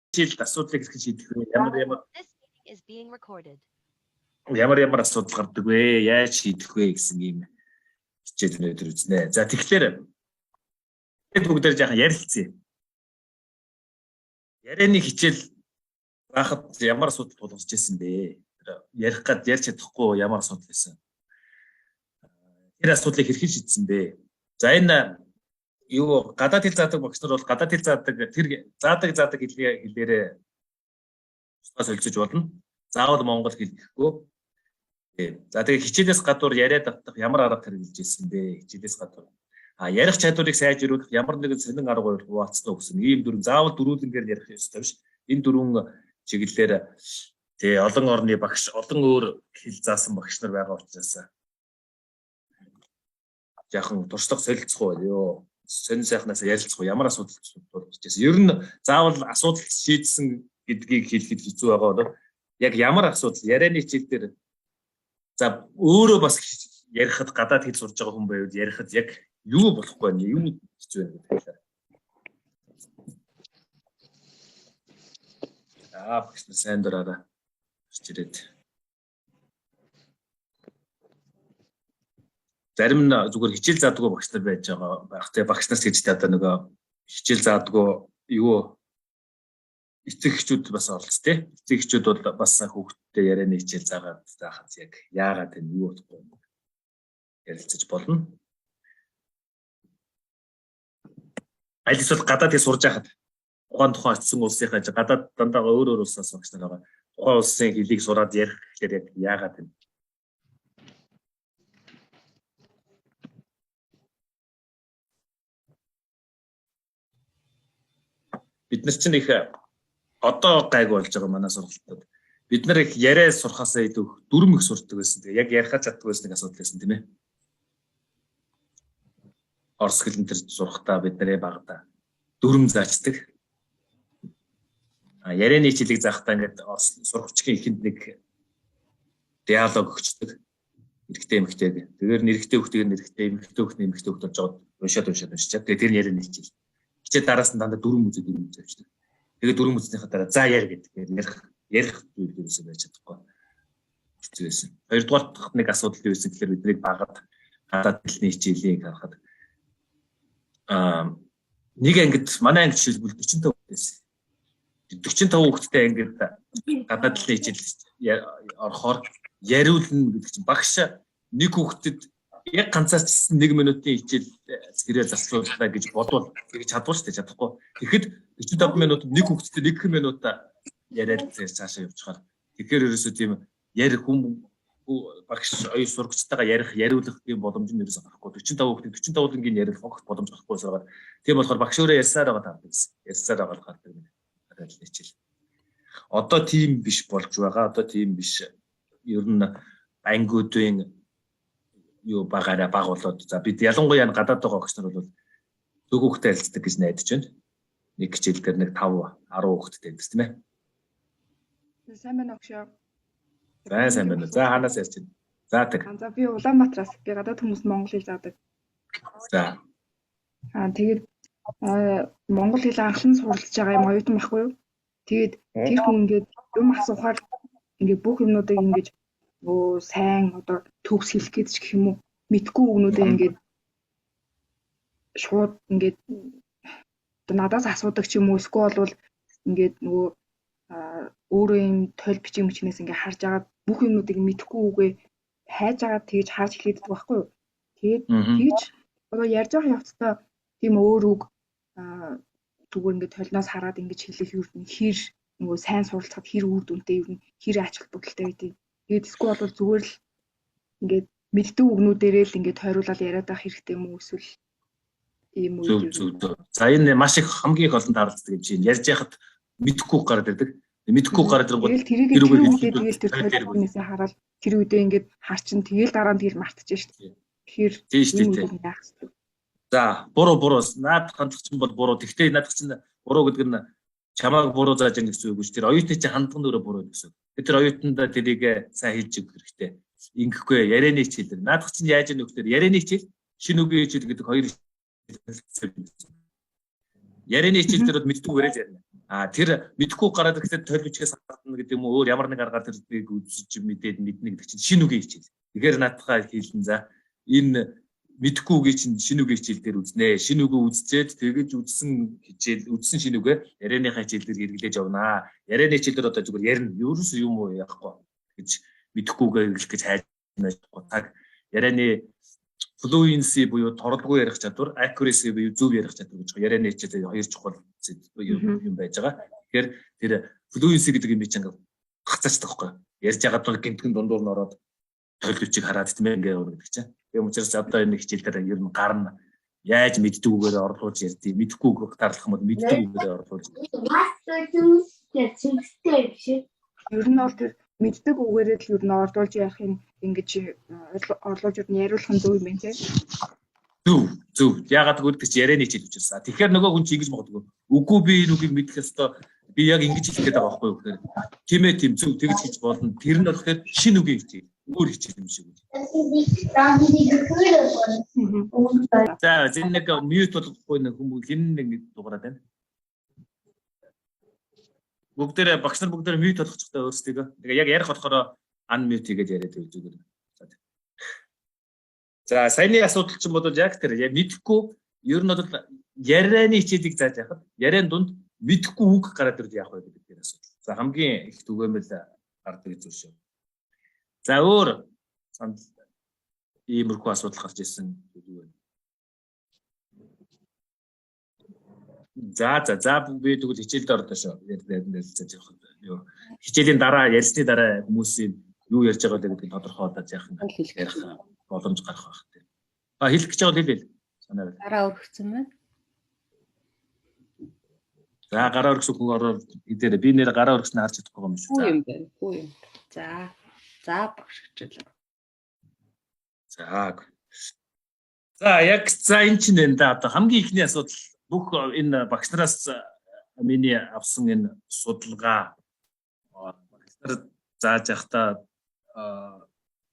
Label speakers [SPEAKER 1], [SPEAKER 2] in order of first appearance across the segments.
[SPEAKER 1] Хичээлд асуудлыг хэрхэн шийдэх вэ? Ямар ямар
[SPEAKER 2] This meeting is being recorded.
[SPEAKER 1] ямар ямар асуудал гардаг вэ? Яаж шийдэх вэ гэсэн ийм хичээл өнөөдөр үзнэ. За тэгэхээр бид бүгдээр жаахан ярилцъя. Ярианы хичээл заахад ямар асуудал тулгарч ирсэн бэ? Тэр ярих гад ярьж чадахгүй ямар асуудал байсан? Тэр асуудлыг хэрхэн шийдсэн бэ? За энэ юу гадаад хэл заадаг багш нар бол гадаад хэл заадаг тэр заадаг хэлээрээ тусгай солилцож болно. Заавал монгол хэл гэхгүй. За тэгээ хичээлээс гадуур яриад автах ямар арга хэрэглэж ирсэн бэ? Хичээлээс гадуур. А ярих чадварыг сайжруулах ямар нэгэн сонин арга барил хуваалцсан уу гэсэн ийм дөрвөн заавал дөрвөлнгээр ярих ёстой биш. Энэ дөрвөн чиглэлээр тэгээ олон орны багш, олон өөр хэл заасан багш нар байгаа учраас жаахан туршлага солилцох уу ёо. Сонин сайхнаас ярилцах уу ямар асуудал тулгарч ирсэн. Ер нь заавал асуудал шийдсэн гэдгийг хэлэхэд хэцүү байгаа бол яг ямар асуудал ярианы хичээл дээр за өөрөө бас ярихад гадаад хэл сурж байгаа хүн байвал ярихад яг юу болохгүй байна, юу хэцүү байна гэдэг талаар. За багш нар сайн дураараа гарч ирээд. Зарим нь зүгээр хичээл заадгүй багш нар байж байгаа байх. Тэгээ багш нар гэж одоо нөгөө хичээл заадгүй юу эцэг эхчүүд бас оролц тий. Эцэг эхчүүд бол бас хүүхдтэй ярианы хичээл заагаад заахад яг яагаад энэ юу болохгүй ярилцаж болно. Аль эсвэл гадаад хэл сурж байхад тухайн тухайн очисон улсынхаа гадаад дандаа өөр өөр улсаас багш нар байгаа. Тухайн улсын хэлийг сураад ярих гэхээр яг яагаад энэ бид нар чинь их одоо гайг болж байгаа манай сургалтад. Бид нар их яриа сурахаасаа илүү дүрм их сурдаг байсан. Тэгээ яг ярихаа чаддгүй байсан нэг асуудал байсан тийм ээ. Орос хэлэн тэр сурахтаа бид нарээ багада дүрм заачдаг. А ярианы хичээлийг заахтаа ингээд орос сурагчийн ихэнд нэг диалог өгчдөг. Эрэгтэй эмэгтэйг. Тэгэхээр нэрэгтэй хүүхдийг нэрэгтэй, эмэгтэй хүүхд эмэгтэй хүүхд болж байгаа уншаад уншаад уншичаад. Тэгээ тэр ярианы хичээл. Хичээл дараас нь дандаа дүрм үзээ дүрм үзээ авчдаг. Тэгээ дүрм үзснийхаа дараа за яар гэдэг. Ярих зүйл ерөөсөө байж чадахгүй. Хэцүү байсан. Хоёрдугаар дахь нэг асуудал юу байсан гэхээр бидний багад гадаад хэлний хичээлийг харахад нэг ангид манай анги жишээлбэл 45 хүүхэд байсан. 45 хүүхэдтэй ангид гадаад хэлний хичээл орохоор яриулна гэдэг чинь багш нэг хүүхдэд яг ганцаарчсан 1 минутын хичээл хэрэг зарцууллаа гэж бодвол тэгж чадвал шүү дээ чадахгүй. Тэгэхэд 45 минутад нэг хүүхэдтэй 1 минут яриад цаашаа явчихаар тэгэхээр ерөөсөө тийм ярих хүм багш оюу сурагчтайгаа ярих яриулах тийм боломж нь ерөөсөө гарахгүй. 45 хүүхдэд 45 ангийн яриулах огт боломж гарахгүй байсаар. Тийм болохоор багш өөрөө ярьсаар байгаа таардаг гэсэн. Ярьсаар байгаа гардаг нэг гадаад хичээл. Одоо тийм биш болж байгаа. Одоо тийм биш. Ер нь ангиудын юу багаараа баг болоод за бид ялангуяа гадаад байгаа багш нар бол зөв хүүхдэд харилцдаг гэж найдаж байна. Нэг хичээл дээр нэг 5 10 хүүхэдтэй байдаг тийм ээ.
[SPEAKER 3] Сайн байна уу гшөө?
[SPEAKER 1] За сайн байна. За хаанаас ярьж байна? За тэг.
[SPEAKER 3] За би Улаанбаатараас би гадаад хүмүүс монгол хэл заадаг.
[SPEAKER 1] За.
[SPEAKER 3] Тэгээд монгол хэл анхлан суралцж байгаа юм оюутан байхгүй юу? Тэгээд тэр хүн ингээд юм асуухаар ингээд бүх юмнуудыг ингээд өө сайн одоо төгс хэлэх гэж гэх юм уу мэдгүй үгнүүдээ ингээд шууд ингээд одоо надаас асуудаг ч юм уу эсвэл бол ингээд нөгөө өөрөө юм тойл бичиг мичнээс ингээд харж агаад бүх юмнуудыг мэдхгүй үгээ хайж агаад тэгж харж хэлээддэг байхгүй юу? Тэгээд тэгж одоо ярьж байгаа явцдаа тийм өөр үг зүгээр ингээд толноос хараад ингэж хэлэх юу хэр нөгөө сайн суралцахад хэр үр дүнтэй юу хэр ач холбогдолтой байдгийг. Тэгээд эсвэл бол зүгээр л ингээд мэддэг үгнүүдээрээ л ингээд тойруулаад яриад байх хэрэгтэй юм уу эсвэл ийм
[SPEAKER 1] үү? Зөв зөв. За энэ маш их хамгийн их олон тааралцдаг юм чинь. Ярьж яхад мэдэхгүй гараад ирдэг. Мэдэхгүй гараад ирэнгүүт
[SPEAKER 3] тэрийг тэр үедээ тэгэл тэр толноосоо хараад тэр үедээ ингээд харчин тэгэл дараа нь тэгэл мартчих шүү дээ. Тэгэхээр
[SPEAKER 1] тийм шүү дээ. За буруу буруу наад хандлага чинь бол буруу. Тэгтээ наадах чинь буруу гэдэг нь чамааг буруу зааж яах гэсэн үг биш. Тэр оюутны чинь хандлага нь өөрөө буруу гэсэн үг. Тэр оюутандаа тэрийг сайн хэлж өгөх хэрэгтэй. Ингэхгүй ярианы хичээл. Наадах чинь яаж яах вэ гэхээр ярианы хичээл, шинэ үгийн хичээл гэдэг хоёр хичээл. Ярианы хичээл дээр бол мэддэг үгээрээ ярина. А тэр мэдэхгүй гараад ирэхдээ толь бичгээс хардна гэдэг юм уу, өөр ямар нэг аргаар тэрийг үзэж мэдээд мэднэ гэдэг чинь шинэ үгийн хичээл. Тэгэхээр наадхаа хэлэн за энэ мэдэхгүй үгийг чинь шинэ үгийн хичээл дээр үзнэ. Шинэ үгээ үзчихэд тэгэж үзсэн хичээл, үзсэн шинэ үгээ ярианыхаа хичээл дээр хэрэглээж явнаа. Ярианы хичээл дээр одоо зүгээр ярина. Ерөөсөө юм уу яахгүй гэж мэдэхгүй үгээ хэрэглэх гэж хайж байхгүй. Таг ярианы fluency буюу торолгүй ярих чадвар, accuracy буюу зөв ярих чадвар гэж ярианы хичээлээр хоёр чухал юм байж байгаа. Тэгэхээр тэр fluency гэдэг юм чинь ингээд гацаачдаг байхгүй. Ярьж байгаа бол гинтгэн дундуур нь ороод толь бичиг хараад тийм ээ ингээд явна гэдэг чинь. Тийм учраас одоо энэ хичээл дээр ер нь гарна. Яаж мэддэг үгээр орлуулж ярьдیں۔ Мэдэхгүй үг тарлах юм бол мэддэг үгээрээ орлуулж.
[SPEAKER 3] Ер нь бол тэр мэддэг үгээрээ л ер нь орлуулж ярих юм ингэж орлуулж ер нь яриулах нь зөв юм байна тий.
[SPEAKER 1] Зөв, зөв. Яагаад гэвэл тэр чи ярианы хичээл учраас. Тэгэхээр нөгөө хүн чи ингэж магадгүй. Үгүй, би энэ үгийг мэдэх ёстой. Би яг ингэж хэлэх гээд байгаа байхгүй юу гэхээр тийм ээ, тийм, зөв, тэгж хийж болно. Тэр нь болохоор шинэ үгийн хичээл. Өөр хичээл юм шиг үү. За, зин нэг mute болгохгүй нэг хүмүүс хэн нэг дугаараад байна. Бүгдээрээ багш нар бүгдээрээ mute болгочихтой өөрсдийгөө. Тэгээ яг ярих болохоор unmute хийгээд яриад байв зүгээр. За, саяны асуудал чинь бол яг тэр яг мэдэхгүй ер нь бол ярианы хичээлийг зааж яхад яриан дунд мэдэхгүй үг гараад ирж яах вэ гэдэг тэр асуудал. За, хамгийн их түгээмэл гардаг зүйл шүү. За, өөр санал иймэрхүү асуудал гарч ирсэн юу вэ? За за за би тэгвэл хичээлд орлоо шүү. Ярилцаж явах юу. Хичээлийн дараа ярьсны дараа хүмүүсийн юу ярьж байгаа вэ гэдгийг тодорхой одоо яах юм ярих боломж гарах байх тийм. А хэлэх гэж байгаа бол хэлээ. Санаа байл.
[SPEAKER 4] Гараа өргөцсөн байна.
[SPEAKER 1] За, гараа өргөсөн хүн ороод хэдээр би нэр гараа өргөснө харж чадахгүй юм шүү.
[SPEAKER 4] Хүү юм байна. Хүү юм. За. За, багш хичээл.
[SPEAKER 1] За. За, яг за энэ чинь энэ да одоо хамгийн ихний асуудал бүх энэ багш нараас миний авсан энэ судалгаа багш нар зааж явахдаа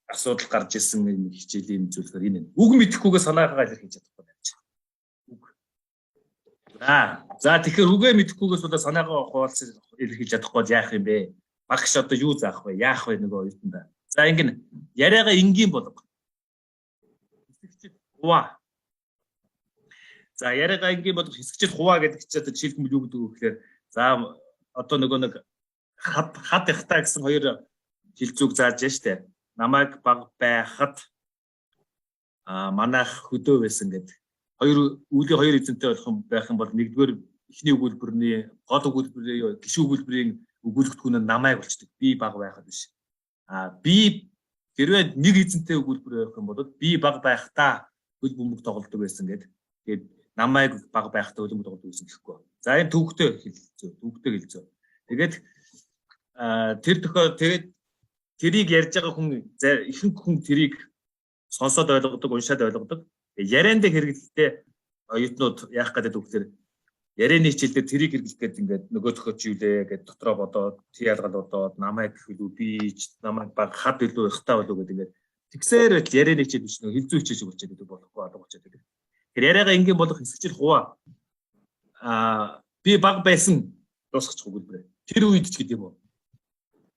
[SPEAKER 1] асуудал гарч ирсэн энэ хичээлийн зүйлээр энэ. Үг мэдэхгүйгээ санаагаа илэрхийлж чадахгүй байж. Үг. За, за тэгэхээр үгээ мэдэхгүйгээс болоод санаагаа хуваалцаж илэрхийлж чадахгүй бол яах юм бэ? Багш одоо юу заах вэ? Яах вэ нөгөө оюутандаа? За, ингэн яриагаа энгийн болго. Хэсэгчид хуваа. За, яриагаа энгийн болгох хэсэгчид хуваа гэдэг чинь одоо жишээлбэл юу гэдэг вэ гэхээр за одоо нөгөө нэг хад хад ихта гэсэн хоёр хэл зүг зааж штэ. Намайг баг байхад манайх хөдөө байсан гэдэг. Хоёр үлийн хоёр эзэнтэй болох юм байх юм бол нэгдүгээр эхний өгүүлбэрний гол өгүүлбэрийн гишүүн өгүүлбэрийн өгүүлэгдэхүүн нь намайг болчдөг. Би баг байхад биш. А би хэрвээ нэг эзэнтэй өгүүлбэр байх юм бол би баг байхдаа хөл бөмбөг тоглодог байсан гэдэг. Тэгээд намайг баг байхдаа хөл бөмбөг тоглодог байсан гэхгүй. За, энэ төвөгтэй хэлцөө, төвөгтэй хэлцөө. Тэгээд тэр тохиол тэгээд тэрийг ярьж байгаа хүн ихэнх хүн тэрийг сонсоод ойлгодог, уншаад ойлгодог. Яриан дээр хэрэглэхдээ оюутнууд яах гэдэг вэ гэхээр ярианы хичээл дээр тэрийг хэрэглэх гээд ингээд нөгөө төхөж юу лээ гэд дотроо бодоод, тий ялгал бодоод, намайг илүү би намайг баг хад илүү ихтай болов гэдэг ингээд тэгсээр байтал ярианы хичээл биш, нөгөө хилцүү хичээл шиг болчиход байдаг, болохгүй алга болчиход байдаг. Тэгэхээр яриагаа энгийн болох хэсэгчил хуваа. Би баг байсан дуусгачих өгүүлбэрээ. Тэр үед ч гэдэг юм уу.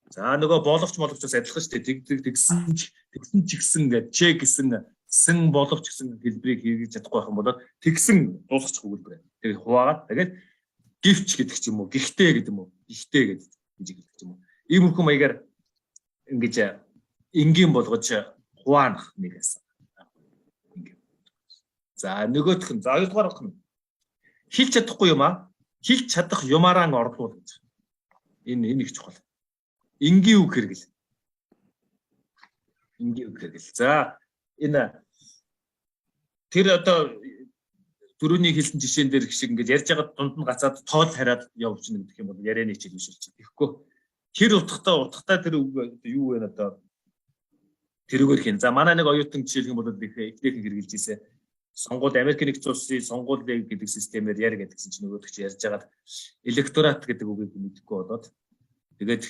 [SPEAKER 1] За, нөгөө боловч моловч бас адилхан шүү дээ. Тэг тэг тэгсэн ч тэгсэн ч гэсэн гэж ч гэсэн сэн боловч гэсэн хэлбэрийг хэрэгжиж чадахгүй байх юм бол тэгсэн дуусгачих өгүүлбэрээ. Тэр хуваагаад тэгээд гэвч гэдэг ч юм уу, гэхдээ гэдэг юм уу, ихтэй гэдэг гэж хэлдэг ч юм уу. Иймэрхүү маягаар ингэж энгийн болгож хуваанах нэгээс. За, нөгөөх нь, за, хоёрдугаар нь хэлж чадахгүй юм аа. Хэлж чадах юмараа орлуул гэж. Энэ их чухал. Энгийн үг хэрэгэл. Энгийн үг хэрэгэл. За, энэ тэр одоо түрүүний хэлсэн жишээн дээр шиг ингээд ярьж байгаа дунд нь гацаад тоол хариад явуулчихна гэдэг юм бол ярианы хичээл биш болчих. Тэгэхгүй тэр утгатай тэр үг юу вэ одоо тэрүүгээр хийн. За, манай нэг оюутан жишээлх юм бол их эхнийхэн хэрэгжилж ирсэн. Сонгуул Америк нэгдсэн улсын сонгуулийн гэдэг системээр яар гэдгсэн чинь нөгөөдөг чи ярьж байгаад электорат гэдэг үгийг мэдэхгүй болоод тэгээд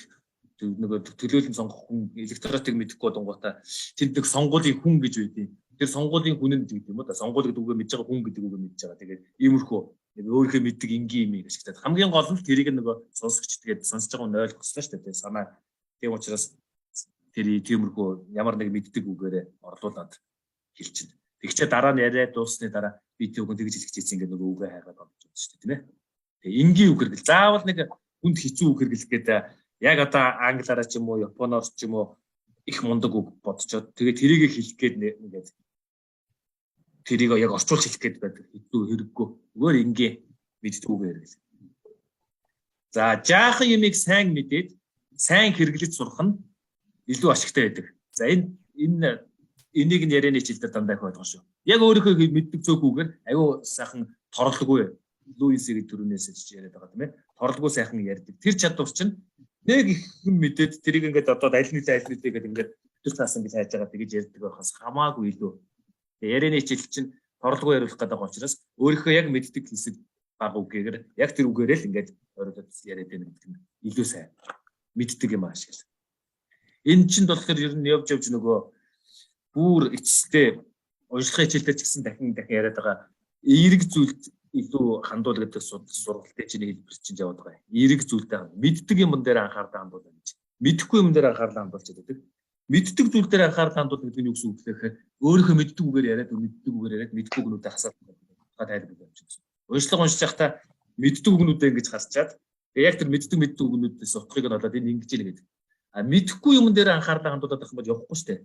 [SPEAKER 1] нөгөө төлөөлөн сонгох хүн электоратыг мэдэхгүй болонгуудаа тэнд нэг сонгуулийн хүн гэж байдیں۔ Тэр сонгуулийн хүн нь гэдэг юм уу да. Сонгуул гэдэг үгээ мэдж байгаа, хүн гэдэг үгээ мэдж байгаа. Тэгээд иймэрхүү Өөрийнхөө мэддэг энгийн юм ашиглаад хамгийн гол нь тэрийг нөгөө сонсогч тэгээд сонсож байгаа хүн ойлгох ёстой шүү дээ. Санаа. Тийм учраас тэр тиймэрхүү ямар нэг мэддэг үгээрээ орлуулад хэлчихнэ. Тэгчээ дараа нь яриа дууссаны дараа би тэр үгэн тэгж хэлэх гэсэн ингээд нөгөө үгээ хайгаад олж байна шүү дээ, тийм ээ. Тэгээ энгийн үг хэрэгэл. Заавал нэг хүнд хэцүү үг хэрэглэх гэдэг яг одоо англиараа ч юм уу, японоор ч юм уу их мундаг үг бодцоод тэгээ тэрийг хэлэх гээд ингээд тэрийг яг орчуулж хэлэх гээд байдаг. Хэцүү хэрэггүй. Зүгээр энгийн мэддэг үг хэрэгэл. За, жаахан юмыг сайн мэдээд сайн хэрэглэж сурах нь илүү ашигтай байдаг. За, энэ энэ энийг нь ярианы хичээл дээр дандаа их ойлгоно шүү. Яг өөрийнхөө мэддэг цөөх үгээр аюу сайхан торлоггүй Луисийг түрүүнээс ч яриад байгаа, тийм ээ. Торлоггүй сайхан ярьдаг. Тэр чадвар чинь нэг их юм мэдээд тэрийг ингээд одоо аль нийлээ аль нийлээ гэдэг ингээд тэр цаасан гэж хайж байгаа тэгэж ярьдаг байхаас хамаагүй илүү. Тэгээ ярианы хичээл чинь торлоггүй яриулах гэдэг байгаа учраас өөрийнхөө яг мэддэг хэсэг баг үгээр яг тэр үгээрээ л ингээд оройлоод яриад байна гэдэг нь илүү сайн. Мэддэг юм ашигла. Энэ чинь болохоор ер нь явж явж нөгөө бүр эцэстээ уншлагын хичээл дээр ч гэсэн дахин дахин яриад байгаа эерэг зүйлд илүү хандуул гэдэг сургалтын чиний хэлбэр чинь яваад байгаа. Эерэг зүйлдээ мэддэг юм дээр анхаарлаа хандуулна гэж. Мэдэхгүй юм дээр анхаарлаа хандуулж байдаг. Мэддэг зүйл дээр анхаарлаа хандуулна гэдэг нь юу гэсэн үг вэ гэхээр өөрийнхөө мэддэг үгээр яриад, мэддэг үгээр яриад, мэдэхгүй үгнүүдээ хасаад тайлбарлаж явж гэсэн. Уншлага уншиж байхдаа мэддэг үгнүүдээ ингэж харчаад яг тэр мэддэг мэддэг үгнүүдээс утгыг нь олоод энэ ингэж яах гэдэг. А мэдэхгүй юм дээр анхаарлаа хандуулаад байх юм бол явахгүй шүү дээ.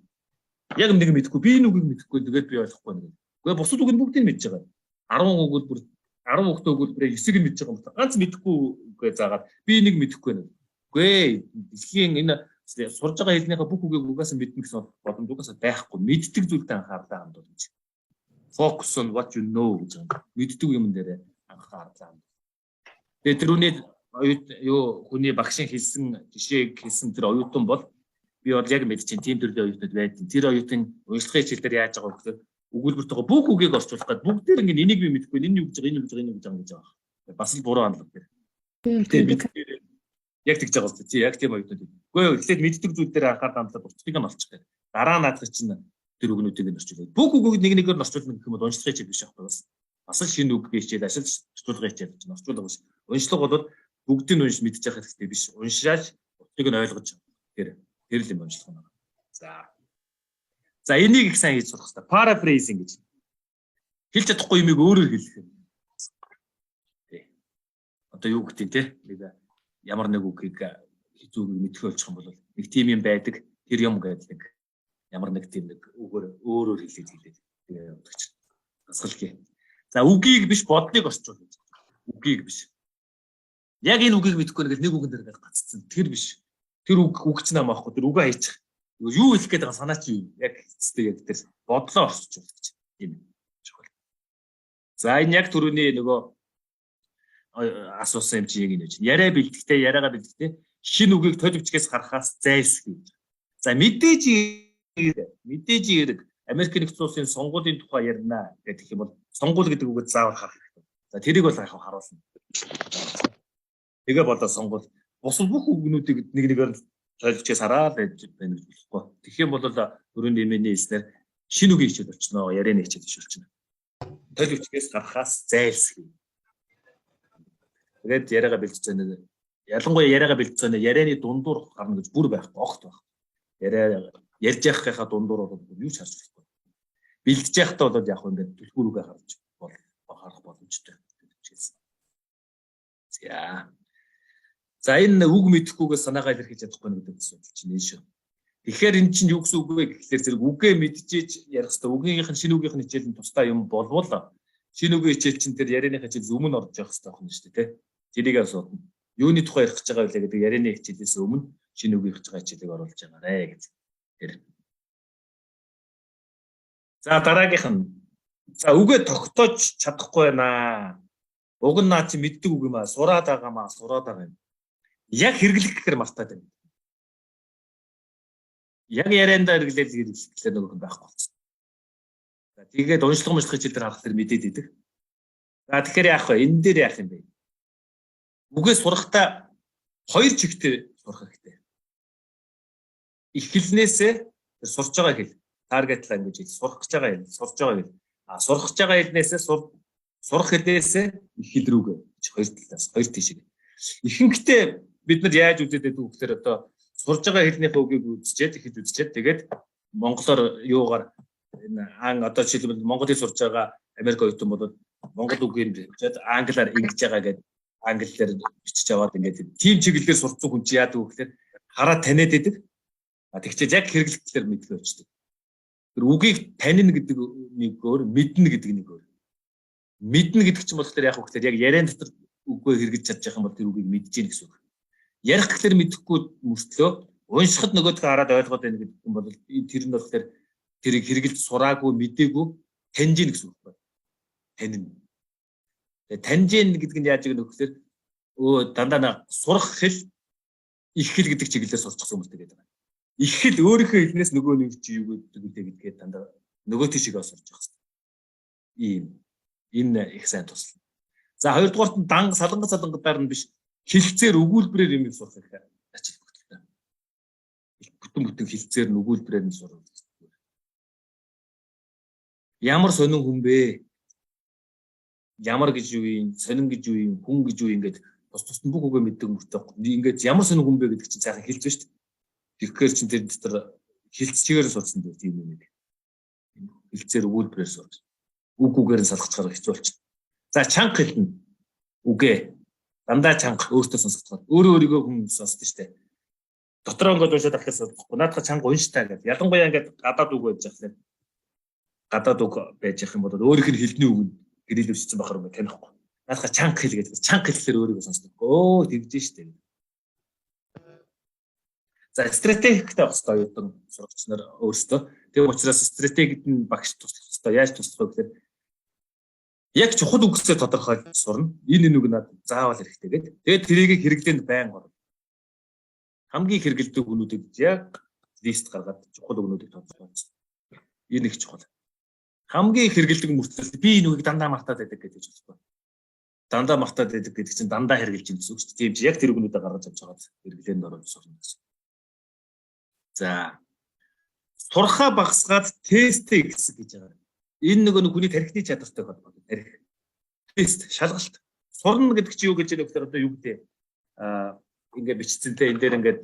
[SPEAKER 1] Яг нэг мэдэхгүй, би энэ үгийг мэдэхгүй, тэгээд би ойлгохгүй нэг. Гэхдээ бусад үг нь бүгдийг мэдж байгаа. 10 өгүүлбэр 10 хүүхдээ өгүүлбэрээ 9-ийг нь мэдж байгаа юм байна. Ганц мэдэхгүй үгээ заагаад би энийг мэдэхгүй байна. Үгүй ээ. Дэлхийн энэ сурж байгаа хэлнийхээ бүх үгийг угаасаа мэднэ гэсэн боломж угаасаа байхгүй. Мэддэг зүйлдээ анхаарлаа хандуул гэж. Focus on what you know гэж байгаа. Мэддэг юм дээр анхаарлаа хандуул. Тэгээд тэрүүний оюут юу хүний багшийн хэлсэн жишээг хэлсэн тэр оюутан бол би бол яг мэдчихээн тийм төрлийн оюутнууд байдаг. Тэр оюутан уншлагын хичээл дээр яаж байгаа вэ гэхээр өгүүлбэрт байгаа бүх үгийг орчуулах гээд бүгдээр ингэ энийг би мэдэхгүй, энэ юу гэж байгаа, энэ юу гэж байгаа, энэ юу гэж байгаа гэж байгаа. Бас л буруу хандлага тэр.
[SPEAKER 3] Тийм.
[SPEAKER 1] Яг тэгж байгаа үстэй. Тий, яг тийм оюутнууд. Үгүй ээ, эхлээд мэддэг зүйл дээр анхаарал хандлаад утгыг нь олчих гээд. Дараа наадах чинь тэр үгнүүдийг нь орчуулаад. Бүх үгийг нэг нэгээр нь орчуулна гэх юм бол уншлагын хичээл биш аахгүй бас. Бас л шинэ үг хичээл ашиглаж орчуулгын хичээл чинь орчуулга биш. Уншлага бол бүгдийг нь унш мэдчих хэрэгтэй биш. Уншааж утгыг нь ойлгож тэр тэр л юм уншлага байна. За. За, энийг их сайн хийж сурах хэрэгтэй. Paraphrasing гэж. Хэлж чадахгүй юмыг өөрөөр хэлэх юм. Тий. Одоо юу гэдэг те? Нэг ямар нэг үгийг хэцүү үгийг мэдэх болчих юм бол нэг тийм юм байдаг. Тэр юм гэдэг нэг ямар нэг тийм нэг үгээр өөрөөр хэлээд хэлээд тэгээ явдаг чинь. Дасгал. За, үгийг биш, бодлыг орчуул гэж. Үгийг биш. Яг энэ үгийг мэдэхгүй нэг нэг үгэн дээр ингээд гаццсан. Тэр биш. Тэр үг үг чинь намаахгүй. Тэр үгээ хайчих. Юу хэлэх гээд байгаа санаа чи юу? Яг эцэстээ яг тэр бодлоо орчуул гэж. Тийм чухал. За, энэ яг түрүүний нөгөө асуусан юм чи яг энэ гэж. Яриа бэлтгэхдээ, яриагаа бэлтгэхдээ шинэ үгийг толь бичгээс харахаас зайлсхий гэж. За, мэдээж хэрэг Америк нэгдсэн улсын сонгуулийн тухай ярина гэх юм бол сонгуул гэдэг үгээ заавал харах хэрэгтэй. За, тэрийг бол яг харуулна. Тэгээ болоо сонгуул. Бусад бүх үгнүүдийг нэг нэгээр толь бичгээс хараад байж байна гэж болохгүй. Тэгэх юм бол түрүүний миний хэлснээр шинэ үгийн хичээл болчихноо, ярианы хичээл биш болчихно. Толь бичгээс гарахаас зайлсхий. Тэгээд яриагаа бэлдэж байгаа. Ялангуяа яриагаа бэлдэж байгаа ярианы дундуур гарна гэж бүр байхгүй, огт байхгүй. Яриа ярьж явахынхаа дундуур бол юу ч харж болохгүй. Бэлдэж явахдаа бол яг ингээд түлхүүр үгээ харж бол харах боломжтой. За. За, энэ үг мэдэхгүйгээ санаагаа илэрхийлж чадахгүй гэдэг асуудал чинь энэ шүү. Тэгэхээр энэ чинь юу гэсэн үг вэ гэхлээр зэрэг үгээ мэдчихэж ярих хэрэгтэй. Үгийнх нь шинэ үгийнх нь хичээл нь тусдаа юм болвол шинэ үгийн хичээл чинь тэр ярианы хичээлээс өмнө орж явах хэрэгтэй байна шүү дээ, тэ. Тэрийг асуудна. Юуны тухай ярих гэж байгаа вэ гэдэг ярианы хичээлээс өмнө шинэ үгийн хийж байгаа хичээлийг оруулж байгаарэ гэж. Тэр. За, дараагийнх нь за үгээ тогтоож чадахгүй байна. Уг нь наа чи мэддэг үг юм аа, сураад байгаа маа, сураад байгаа юм. Яг хэрэглэх гэхээр мартаад байна. Яг яриандаа хэрэглээл хэрэглэхээр нөгөө хүн байхгүй болсон. За, тэгээд уншлага муншлах хичээл дээр харах тэр мэдээд идэг. За, тэгэхээр яах вэ? Энэ дээр яах юм бэ? Үгээ сурахдаа хоёр чигтээ сурах хэрэгтэй. Эхлэнээсээ сурч байгаа хэл, target language хэл, сурах гэж байгаа хэл, сурч байгаа хэл. А сурах гэж байгаа хэлнээсээ Сурах хэлээсээ их хэл рүүгээ гэж хоёр талаас хоёр тийшээ. Ихэнхдээ бид нар яаж үзээд байдаг вэ гэхээр одоо сурж байгаа хэлнийхээ үгийг үзчихэд ихэд үзчихэд тэгээд монголоор юугаар энэ ан одоо жишээлбэл монгол хэл сурж байгаа Америк оюутан бол монгол үгийг бичээд англиар ингэж байгаа гэдэг англиар бичиж аваад ингээд тийм чиглэлээр сурцсан хүн чи яадаг вэ гэхээр хараа таниад идэг. А тэгчээд яг хэрэглэгдлэр мэдлэг очдог. Тэр үгийг танина гэдэг нэг өөр, мэднэ гэдэг нэг өөр. Мэднэ гэдэг чинь болохоор яг вэ гэхээр яг яриан дотор үгээ хэрэгжиж чадчих юм бол тэр үгийг мэдж гин гэсэн үг. Ярих гэхлээр мэдэхгүй мөртлөө уншихад нөгөөдхөө хараад ойлгоод байна гэдэг юм бол тэр нь болохоор тэрийг хэрэгжилж сураагүй, мдээгүй таньж гин гэсэн үг байна. Танина. Тэгээ таньж гин гэдэг нь яаж байгаа нөхөр өө дандаа нэг сурах хэл их хэл гэдэг чиглэлээр сурчихсан хүмүүс тэгээд байгаа. Их хэл өөрийнхөө хэлнээс нөгөө нэг чи юу гэдэг вэ гэдгээ дандаа нөгөө тийшээ сурч явах хэрэгтэй. Ийм энэ их сайн туслана. За хоёрдугаарт нь дан саланга салангадаар нь биш хэлцээр өгүүлбэрээр юм сурах их ач холбогдолтой. Бүтэн бүтэн хэлцээр нь өгүүлбэрээр нь сурах. Ямар сонин хүн бэ? Ямар гэж юу юм, сонин гэж юу юм, хүн гэж юу юм ингээд тус тусад нь бүх үгээ мэддэг мөртөө ингээд ямар сонин хүн бэ гэдэг чинь сайхан хэлж шүү дээ. Тэгэхээр чин тэр дотор хэлцчигээр сурсан дээр тийм юм. Хэлцээр өгүүлбэрээр сурч. Үг үгээр нь салгацгаар хэцүү болчихно. За чанга хэлнэ. Үгээ. Дандаа чанга өөртөө сонсогдохоор. Өөрөө өөрийгөө хүн сонсдоо шүү дээ. Дотроо ингээд уншаад ахлаас сонсохгүй. Наадах чанга унш та гэдэг. Ялангуяа ингээд гадаад үг байж ахлаа. Гадаад үг байж явах юм бол өөрийнх нь хэлний үг нь гэрэлвчсэн бахар юм танихгүй. Наадах чанга хэл гэдэг. Чанга хэлэхээр өөрийгөө сонсдог. Өө тэгж штэ. За стратегтэй байх хэрэгтэй оюутан сурагч нар өөрсдөө. Тийм учраас стратегид нь багш туслах хэрэгтэй. Яаж туслах вэ гэхээр яг чухал үгсээ тодорхойлж сурна. Энэ энэ үг надад заавал хэрэгтэй гэдэг. Тэгээд тэрийг хэрэглээнд байнга орно. Хамгийн хэрэгэлдэг үгнүүдийг яг лист гаргаад чухал үгнүүдийг тодорхойлж. Энэ их чухал. Хамгийн их хэрэгэлдэг мөртлөө би энэ үгийг дандаа мартаад байдаг гэж болохгүй. Дандаа мартаад байдаг гэдэг чинь дандаа хэрэгжилж юм гэсэн үг шүү дээ. Тийм чи яг тэр үгнүүдээ гаргаж авч байгаа хэрэглээнд оруулж сурна гэсэн. За сурхаа багасгаад тестээ гэсэн гэж байгаа. Энэ нөгөө нэг хүний тархины чадвартай холбоотой тархи. Тест, шалгалт. Сурна гэдэг чинь юу гэж вэ гэхээр одоо юу гэдэг аа ингээд бичсэн те энэ дээр ингээд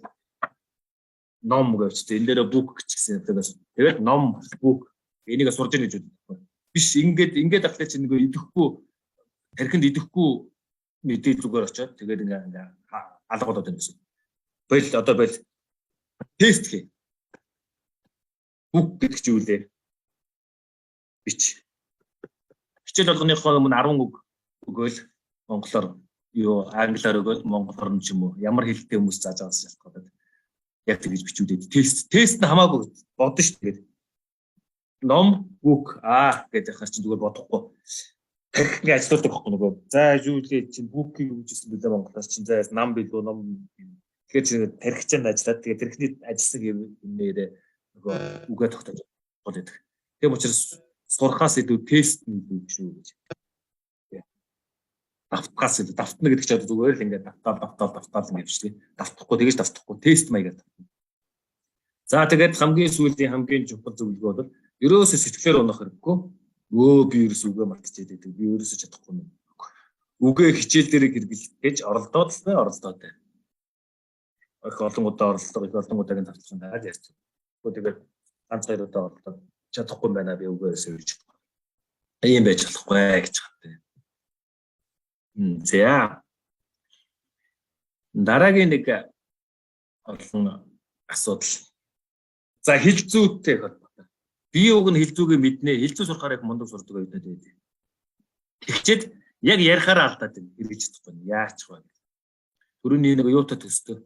[SPEAKER 1] ном гэж бичсэн. Энэ дээр book гэсэн юм. Тэгээд ном book энийг сурж ийн гэж боддог. Биш ингээд ингээд ахлаа чинь нөгөө идэхгүй тархинд идэхгүй мэдээ зүгээр очиод тэгээд ингээ ингээ алга болоод байна гэсэн. Бол одоо бол тест хий. Book гэдэг чинь юу лээ? Бич. Хичээл болгоныхоо өмнө 10 үг өгөөл монголоор юу англиар өгөөл монголоор нь ч юм уу ямар хэлтэй хүмүүс зааж байгаас шалтгаалаад яг тэгж бичүүлээд тест тест нь хамаагүй бодно шүү дээ. Ном book аа гэдэг хаар чинь зүгээр бодохгүй тархи ингээ ажилладаг байхгүй нөгөө за юу лээ чинь book ийг үгжсэн билээ монголоос чинь за нам билүү ном тэгэхээр чинь тархи чинь ажиллаад тэгээ тархины ажилласан юмнээрээ нөгөө үгээ тогтоож бол байдаг. Тийм учраас сурахаас илүү тест нь илүү шүү гэж. Давтахаас илүү давтна гэдэг чинь одоо зүгээр л ингээд давтаал давтаал давтаал ингэж бичлээ. Давтахгүй тэгэж давтахгүй тест маягаар давтна. За тэгээд хамгийн сүүлийн хамгийн чухал зөвлөгөө бол ерөөсөө сэтгэлээр унах хэрэггүй. Өө би ерөөсөө үгээ мартчихээд байдаг. Би ерөөсөө чадахгүй юм. Үгээ хичээл дээр хэрэглэх гэж оролдоод л бай оролдоод бай. Их олон удаа оролдлого, их олон удаагийн давталсан байгаа ярьж. Тэгээд ганц хоёр удаа оролдоод чадахгүй юм байна би үгээ ерөөсөө гэж чадахгүй. Ийм байж болохгүй гэж байна. За. Дараагийн нэг олон асуудал. За хэл зүйтэй холбоотой. Би уг нь хэл зүйгээ мэднэ. Хэл зүй сурахаар их мундаг сурдаг оюутнууд байдаг. Тэгчээд яг ярихаараа алдаад байна. Хэрэгж чадахгүй. Яач вэ? Түрүүний нэг юутай төстэй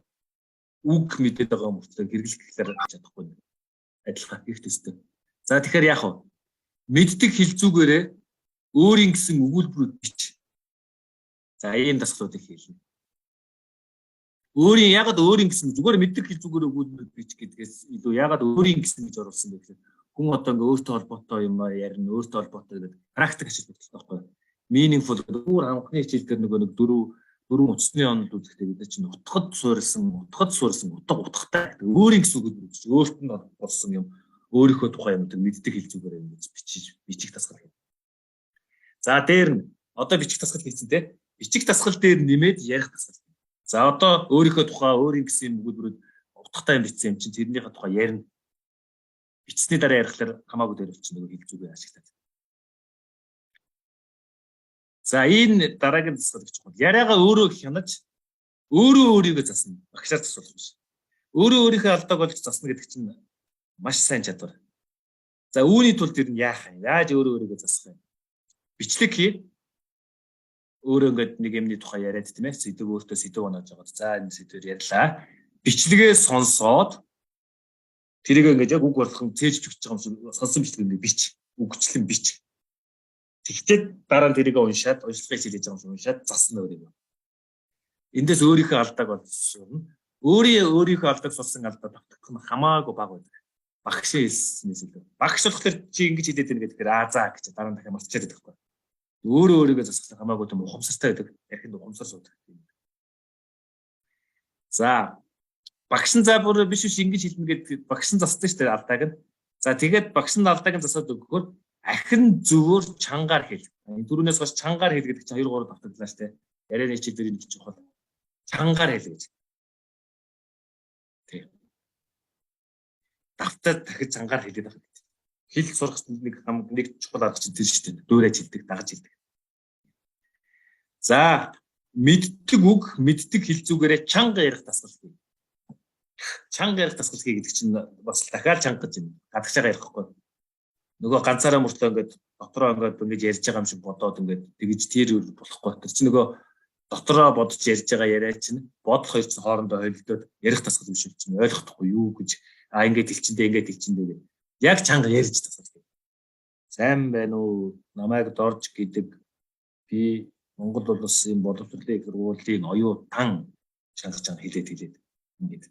[SPEAKER 1] үг мэдээд байгаа мөртлөө хэрэглэх гэхлээр чадахгүй. Адилхан их төстэй. За тэгэхээр яах вэ? Мэддэг хэл зүгээрээ өөрийн гэсэн өгүүлбэрүүд бич. За ийм дасгалуудыг хийлнэ. Өөрийн ягаад өөрийн гэсэн зүгээр мэддэг хэл зүгээр өгүүлбэр бич гэдгээс илүү ягаад өөрийн гэсэн гэж оруулсан бэ гэхээр хүн одоо ингээ өөртөө холбоотой юм ярина, өөртөө холбоотой гэдэг практик ашиглах хэрэгтэй байхгүй юу? Meaningful гэдэг өөр анхны хичээл дээр нөгөө нэг дөрөв дөрвөн утасны онол үзэхдээ бид нар чинь утгад суурилсан, утга утгатай гэдэг өөрийн гэсэн үг гэж өөрт нь болсон юм өөрийнхөө тухай юм гэдэг мэддэг хэл зүгээр юм гэж бичиж бичих дасгал хийх. За дээр нь Одоо бичих дасгал хийсэн те. Бичих дасгал дээр нэмээд ярих дасгал. За одоо өөрийнхөө тухай өөрийн гэсэн юм өгүүлбэрүүд утгатай юм бичсэн юм чинь тэрнийхээ тухай ярина. Бичсэний дараа ярихлаар хамаагүй дээр болчих нөгөө хэл зүгээ ашиглаад. За энэ дараагийн дасгал гэж чухал. Яриагаа өөрөө хянаж өөрөө өөрийгөө засна. Багшаар засуулах биш. Өөрөө өөрийнхөө алдааг олж засна гэдэг чинь маш сайн чадвар. За үүний тулд ер нь яах юм? Яаж өөрөө өөрийгөө засах юм? Бичлэг хий. Өөрөө ингээд нэг юмны тухай яриад тийм ээ. Сэдэв өөртөө сэдэв оноож байгаа. За энэ сэдвээр ярьлаа. Бичлэгээ сонсоод тэрийг ингээд яг үг болгон цээж бичиж байгаа юм шиг сонсон бичлэг ингээд бич. Үгчлэн бич. Тэгчээд дараа нь тэрийг уншаад уншлагыг хичээлж байгаа юм шиг уншаад засна өөрийгөө. Эндээс өөрийнхөө алдааг олж сурна. Өөрийнхөө алдааг сурсан алдаа давтагдах нь хамаагүй бага байдаг. Багшийн хэлснээс илүү. Багш болохоор чи ингэж хэлээд байна гэхээр аа за гэж дараа нь дахиад мартчихад байдаг байхгүй. Өөрөө өөрийгөө засах хамаагүй тийм ухамсартай байдаг. Яриханд ухамсар суудаг. За багш нь за бүр биш биш ингэж хэлнэ гэд багш нь засдаг шүү дээ алдааг нь. За тэгээд багш нь алдааг нь засаад өгөхөөр ахин зөвөр чангаар хэл. Энэ түрүүнээс хойш чангаар хэл гэдэг чинь 2 3 давтагдлаа шүү дээ. Ярианы хичээл дээр энэ чухал. Чангаар хэл гэж. Тийм. Давтаад дахиж чангаар хэлээд байгаа гэдэг. Хэл сурах нэг чухал арга чинь тэр шүү дээ. Дуурайж хэлдэг, дагаж хэлдэг. За мэддэг үг, мэддэг хэл зүгээрээ чанга ярих дасгал хий. Чанга ярих дасгал хий гэдэг чинь бас дахиад чанга гэж юм. Гадагшаага ярихгүй. Нөгөө ганцаараа мөртлөө ингээд дотроо ингээд ингэж ярьж байгаа юм шиг бодоод ингээд тэгж тэр болохгүй. Тэр чинь нөгөө дотроо бодож ярьж байгаа яриа чинь бодол хоёр чинь хоорондоо холилдоод ярих дасгал биш чинь ойлгохгүй юу гэж а ингээд хэлчиндээ ингээд хэлчиндээ гэх. Яг чанга ярьж дасгал хий. Сайн байна уу? Намайг Дорж гэдэг би Монгол улсын боловсролын их сургуулийн оюутан чанга чанга хэлээд хэлээд ингээд.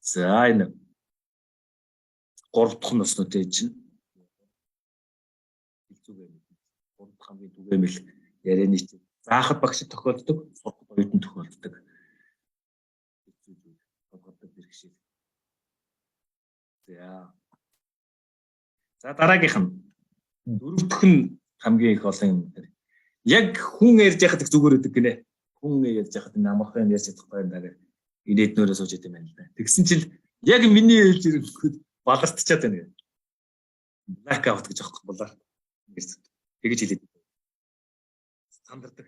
[SPEAKER 1] За энэ гурав дахь нь осноо чинь хэл зүгээ гурав дахь хамгийн түгээмэл ярианы чинь заахад багш тохиолддог, сурахад оюутан тохиолддог. Хэцүү зүйл тодорхой бэрхшээл. За. За дараагийнх нь дөрөв дэх нь хамгийн их олон юм. Яг хүн ярьж яхад их зүгээр өгдөг гинэ. Хүн ярьж яхад энэ амархан юм ярьж чадахгүй юм даа гэх. Инээднөрөө сууж идэм байна л да. Тэгсэн чинь яг миний ээлж ирэхэд балартчаад байна гэх. Black out гэж аахгүй булаар. Тэгэж хэлээд. Сандардаг.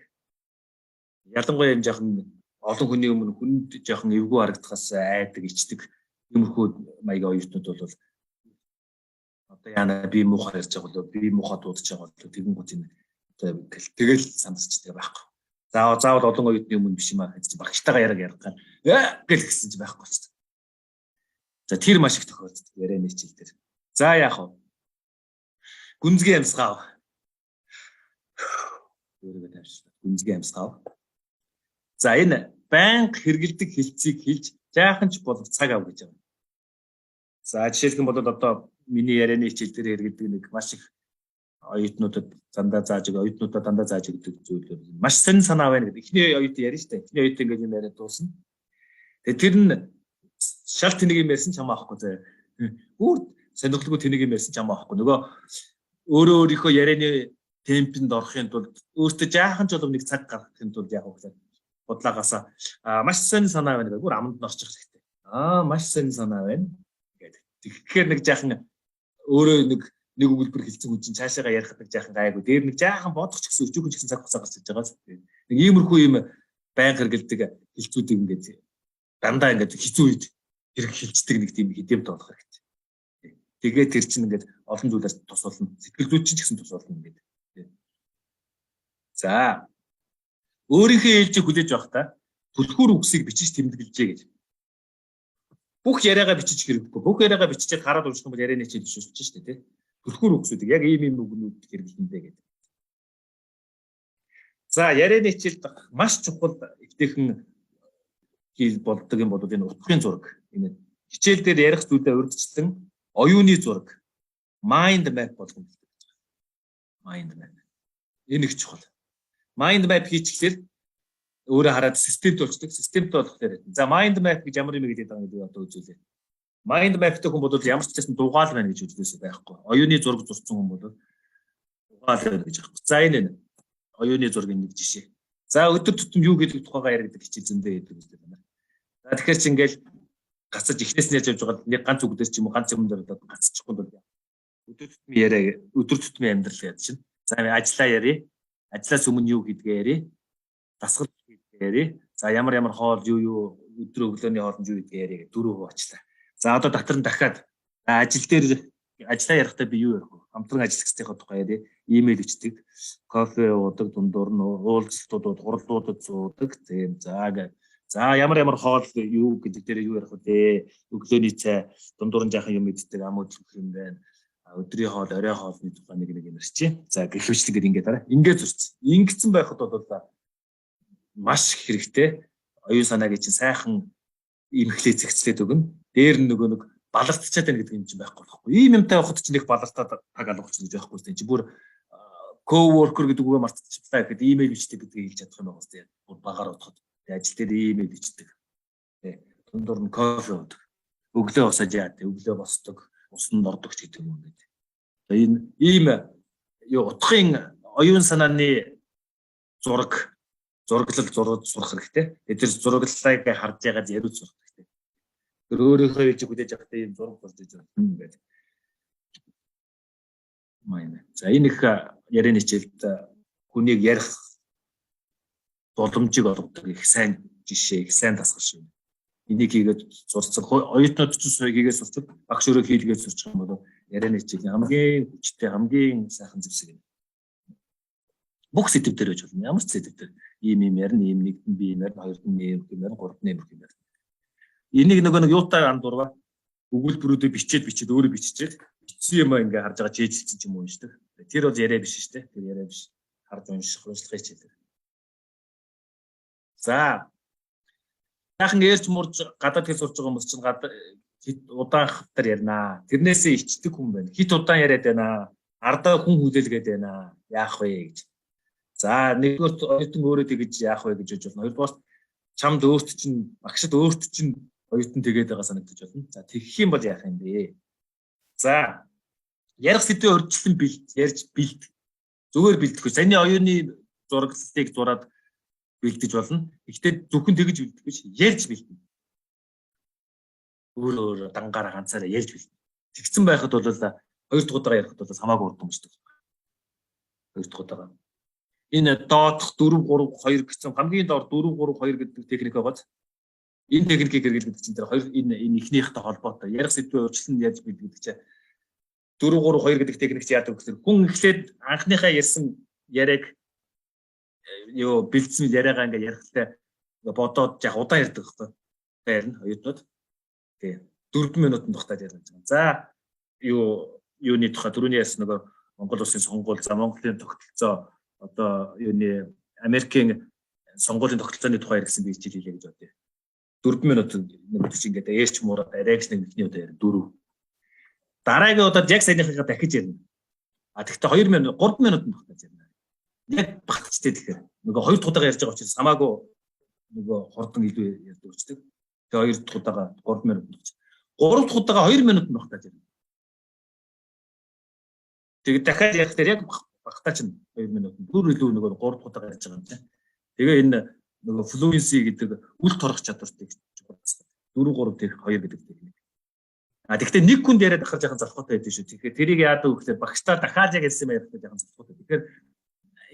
[SPEAKER 1] Ялангуяа юм жоохон олон хүний өмнө хүнд жоохон эвгүй харагдахаас айдаг, ичдэг иймэрхүү маягийн оюутнууд бол одоо яана би муухай ярьж байгаа болоо би муухай дуудаж байгаа болоо тэгэн гут энэ одоо тэгэл сандарчдаг байхгүй. Заавал олон оюутны өмнө биш юм аа гэж багштайгаа яраг ярих гал гэл гисэн чи байхгүй болчихсон. За тэр маш их тохиолддог ярианы хичээл дээр. За яах вэ? Гүнзгий амьсгаав. Өөрийгөө тавьчих. Гүнзгий амьсгаав. За энэ байнга хэрэгэлдэг хэлцгийг хэлж жаахан ч болов цаг ав гэж байгаа. За жишээлх юм бол одоо миний ярианы хичээл дээр хэрэгэлдэг нэг маш их оюутнуудад дандаа зааж өгөө, оюутнуудад дандаа зааж өгдөг зүйл маш сонин санаа байна гэдэг. Эхний оюутан ярина шүү дээ. Эхний оюутан ингээд юм яриад дуусна. Тэгээ тэр нь шал тэнэг юм ярьсан ч хамаахгүй заяа. Бүр сонирхолгүй тэнэг юм ярьсан ч хамаахгүй. Нөгөө өөрөө өөрийнхөө ярианы темпэнд орохын тулд өөртөө жаахан ч болов нэг цаг гаргахын тулд яг вэ гэхээр бодлоогаасаа маш сонин санаа байна гэдэг бүр аманд нь орчих хэрэгтэй. Маш сонин санаа байна гэдэг. Тэгэхээр нэг жаахан өөрөө нэг өгүүлбэр хэлсэн хүн чинь цаашаага ярихад нэг жаахан гайгүй. Дээр нэг жаахан бодох ч гэсэн өчүүхэн ч гэсэн цаг хугацаа гарч иж байгаа. Нэг иймэрхүү юм байнга хэрэгэлдэг хэлцүүдийг ингээд дандаа ингээд хэцүү үед хэрэг хилчдэг нэг тийм хидэмт болох хэрэгтэй. Тэгээд тэр чинь ингээд олон зүйлээр тус болно. Сэтгэл зүйч чинь ч гэсэн тус болно ингээд. За өөрийнхөө ээлжийг хүлээж авахдаа түлхүүр үгсийг бичиж тэмдэглэжээ гэж. Бүх яриагаа бичиж хэрэггүй. Бүх яриагаа биччихээд хараад унших юм бол ярианы хичээл биш болж шүү дээ, тий. Түлхүүр үгсүүдийг яг ийм ийм үгнүүд хэрэглэндэ гэдэг. За ярианы хичээлд маш чухал эвтэйхэн хэл болдог юм бол энэ утгын зураг. Энэ хичээл дээр ярих зүйлээ урьдчилан оюуны зураг mind map болгон бэлтгэж байгаа. Mind map. Энэ их чухал. Mind map хийчихлээр өөрөө хараад системтэй болчдөг. Системтэй болохоор за mind map гэж ямар юм гэдэг байгаа гэдэг одоо үзүүлээ. Mind map-тэй хүн бол ямар ч гэсэн дугаал байна гэж үзлээсээ байхгүй. Оюуны зураг зурцсан хүн бол Ухаал гэж аахгүй. За энэ оюуны зургийн нэг жишээ. За өдөр тутам юу гэдэг тухайгаа яригдаг хичээл зөндөө гэдэг үстэй байна. За тэгэхээр чи ингээл гацаж эхнээс нь ярьж явж байгаа нэг ганц үг дээр ч юм уу ганц юм дээр одоо гацчихгүй бол өдөр тутмын яриа, өдөр тутмын амьдрал гэдэг чинь. За ажлаа ярив. Ажлаас өмнө юу гэдгээ ярив. Дасгал гэдгээ ярив. За ямар ямар хоол юу юу өдөр өглөөний хоолнд юу гэдгээ ярив гэх дөрөв очлаа. За одоо дотор нь дахиад ажил дээр ажлаа ярихдаа би юу ярих вэ? Хамтран ажиллагчдынхаа тухай ярив. Имэйл бичдэг, кофе уудаг, дундуур нь уулзалтуудад, хурлуудад суудаг. Тийм. За за ямар ямар хоол юу гэдэг дээр юу ярих вэ? Өглөөний цай, дундуур нь жаахан юм иддэг, ам өдлөх юм байна. Өдрийн хоол, орой хоолны тухай нэг нэг юм ярьчих. За гэх мэтлэгээр ингээд дараа. Ингээд зурц. Ингэсэн байхад бол маш их хэрэгтэй. Оюун санааг чинь сайхан эмхлээ зэгцлээд өгнө. Дээр нь нөгөө нэг балартчаад байна гэдэг юм чинь байхгүй болохгүй. Ийм юмтай байхад чинь их балартаад таг алгуулчих гэж байхгүй юм чи бүр co-worker гэдэг үгээ мартчихлаа гэхэд имэйл бичдэг гэдгийг хэлж чадах юм байгаа зү. Бүр багаар бодоход. Тэгээ ажил дээр имэйл бичдэг. Тэ. Дундуур нь кофе уудаг. Өглөө босож яа тэ. Өглөө босдог, усанд ордог ч гэдэг юм ингээд. Энэ ийм юу утгын оюун санааны зураг зураглал зураг сурах хэрэгтэй. Тэгээ тэр зураглалыг харж байгаад яриуд сурах хэрэгтэй. Тэр өөрийнхөө хийж хүлээж авахтай ийм зураг зурж иж байна юм байна. Майн. За энэ их ярианы хичээлд хүнийг ярих боломжийг олгодог их сайн жишээ, их сайн дасгал шүү. Энийг хийгээд сурцсан оюутнууд ч суй хийгээд сурцсан, багш өөрөө хийлгээд сурчих юм бол ярианы хичээлийн хамгийн хүчтэй, хамгийн сайхан зэвсэг юм. Бүх сэдэв дээр байж болно. Ямар ч сэдэв дээр ийм ийм ярина, ийм нэгд нь би ийм ярина, хоёрд нь ийм юм ярина, гуравд нь ийм юм ярина. Энийг нөгөө нэг юутай андуурва өгүүлбэрүүдээ бичээд бичээд өөрөө биччихээд бичсэн юм ингээ харж байгаа чийжилсэн ч юм уу уншдаг. Тэр бол яриа биш шүү дээ. Тэр яриа биш. Харж унших, уншлахын хичээл. За. Сайхан ээрч мурж гадаад хэл сурж байгаа хүмүүс чинь гадаа хит удаан хавтар ярина. Тэрнээсээ ичдэг хүн байна. Хит удаан яриад байна. Ардаа хүн хүлээлгээд байна. Яах вэ гэж. За нэгдүгээр оюутан өөрөө тэгэж яах вэ гэж бодож байна. Хоёрдугаар чамд өөрт чинь багшд өөрт чинь оюутан тэгээд байгаа санагдаж байна. За тэгэх юм бол яах юм бэ? За ярих сэдвээ урьдчилан бэлд, ярьж бэлд. Зүгээр бэлдэх. Саяны оюуны зураглалтыг зураад бэлдэж болно. Гэхдээ зөвхөн тэгэж бэлдэх биш, ярьж бэлдэнэ. Өөр өөр дангаараа ганцаараа ярьж бэлдэнэ. Тэгсэн байхад бол хоёр дахь удаага ярихад бол хамаагүй урд өмсдөг. Хоёр дахь удаага. Энэ доодох 4 3 2 гэсэн хамгийн доор 4 3 2 гэдэг техник байгаа. Энэ техникийг хэрэглэдэг чинь тэр хоёр энэ энэ эхнийхтэй холбоотой. Ярих сэдвээ урьдчилан ярьж бэлдэх гэдэг чинь 4 3 2 гэдэг техник чи яадаг гэхээр хүн эхлээд анхныхаа ярьсан яриаг юу бэлдсэн яриагаа ингээ ярихлаа бодоод яг удаан ярьдаг байхгүй. Ярина оюутнууд. Тий. 4 минутанд тухтаад ярина. За юу юуны тухай түрүүний ярьсан нөгөө Монгол улсын сонгуул, за Монголын тогтолцоо одоо юуны Америкийн сонгуулийн тогтолцооны тухай ярьсан би хичээл хийлээ гэж бодъё. 4 минут нэг чи ингээд ээрч муураад арайгч нэг ихний удаа ярина 4. Дараагийн удаад яг саяныхаа дахиж ярина. А тэгвэл 2 минут 3 минутанд багтаж ярина. Яг багтчтэй тэгэхээр нөгөө хоёр дахь удаага ярьж байгаа учраас хамаагүй нөгөө хурдан илүү ярьдаг өчтдөг. Тэгээ хоёр дахь удаага 3 минутанд багтаж. Гурав дахь удаага 2 минутанд багтаж ярина. Тэгээд дахиад ярих дээр яг багтаач нь 2 минут. Бүр илүү нөгөө 3 дахь удаага ярьж байгаа юм чинь. Тэгээ энэ нөгөө fluency гэдэг үл торох чадвартай чухал дасгал. 4 3 тэр 2 гэдэг техник. А тэгвэл нэг хүнд яриад ахаар жаахан залхуутай байдаг шүү. Тэгэхээр тэрийг яадаг вэ гэхээр багшдаа дахиад яг ярьсан юм ярихдаа жаахан залхуутай. Тэгэхээр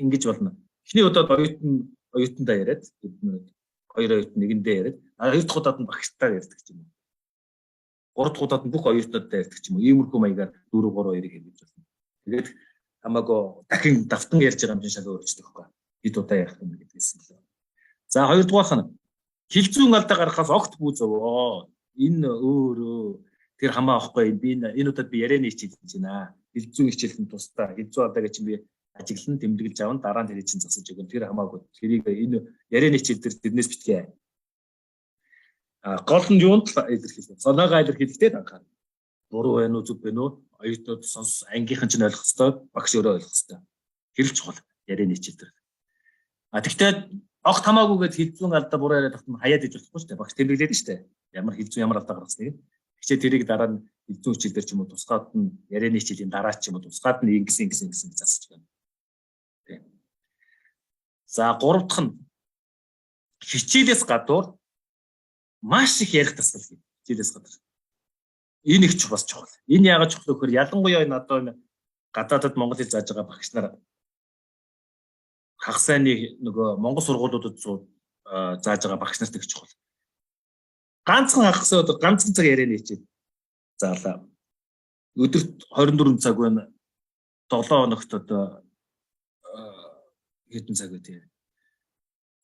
[SPEAKER 1] ингэж болно. Эхний удаад оюутан оюутандаа яриад 4 минут, хоёр оюутан нэгэндээ яриад, а хоёр дахь удаад нь багшдаа ярьдаг ч юм уу. Гурав дахь удаад нь бүх оюутнуудаа ярьдаг ч юм уу. Иймэрхүү маягаар 4 3 2-ыг хэрэглэж болно. Тэгээд хамаагүй дахин давтан ярьж байгаа юм чинь шал өөрчлөх байхгүй. Хэд удаа ярих юм гэдгээс илүү. За хоёрдугаарх нь хэл зүүн алдаа гаргахаас огт бүү зовоо. Энэ өөрөө тэр хамаа авахгүй би энэ удаад би ярианы хичээл хийж байна. Хэл зүүн хичээлэн тусдаа хэл зүүн алдаа гэж би ажиглан тэмдэглэж аван дараа нь тэрийг чинь засаж өгөн. Тэр хамаагүй. Тэрийг энэ ярианы хичээл дээр тэрнээс битгий. А гол нь юунд л илэрхийлэх. Санаагаа илэрхийлэхдээ анхаар. Буруу байна уу зүг байна уу? Оюутнууд сонс ангийнхан чинь ойлгох ёстой, багш өөрөө ойлгох ёстой. Тэр л чухал ярианы хичээл дээр. А тэгтээ огт хамаагүй гэж хэл зүүн алдаа буруу яриад тахт нь хаяад иж болохгүй шүү дээ. Багш тэмдэглээд шүү дээ. Ямар хэл зүүн ямар алдаа гаргасныг. Тэгчээ тэрийг дараа нь хэл зүүн хичээл дээр ч юм уу тусгаад нь ярианы хичээлийн дараа ч юм уу тусгаад нь ингэсэн ингэсэн ингэсэн засаж байна. За гурав дахь нь хичээлээс гадуур маш их ярих дасгал хий. Хичээлээс гадуур. Энэ их бас чухал. Энэ яагаад чухал вэ гэхээр ялангуяа энэ одоо энэ гадаадад монгол хэл зааж байгаа багш нар хагас сайнны нөгөө монгол сургуулиудад зааж байгаа багш нарт их чухал. Ганцхан хагас өдөр ганцхан цаг ярианы хичээл заалаа. Өдөрт 24 цаг байна. 7 хоногт одоо хэдэн цаг вэ те?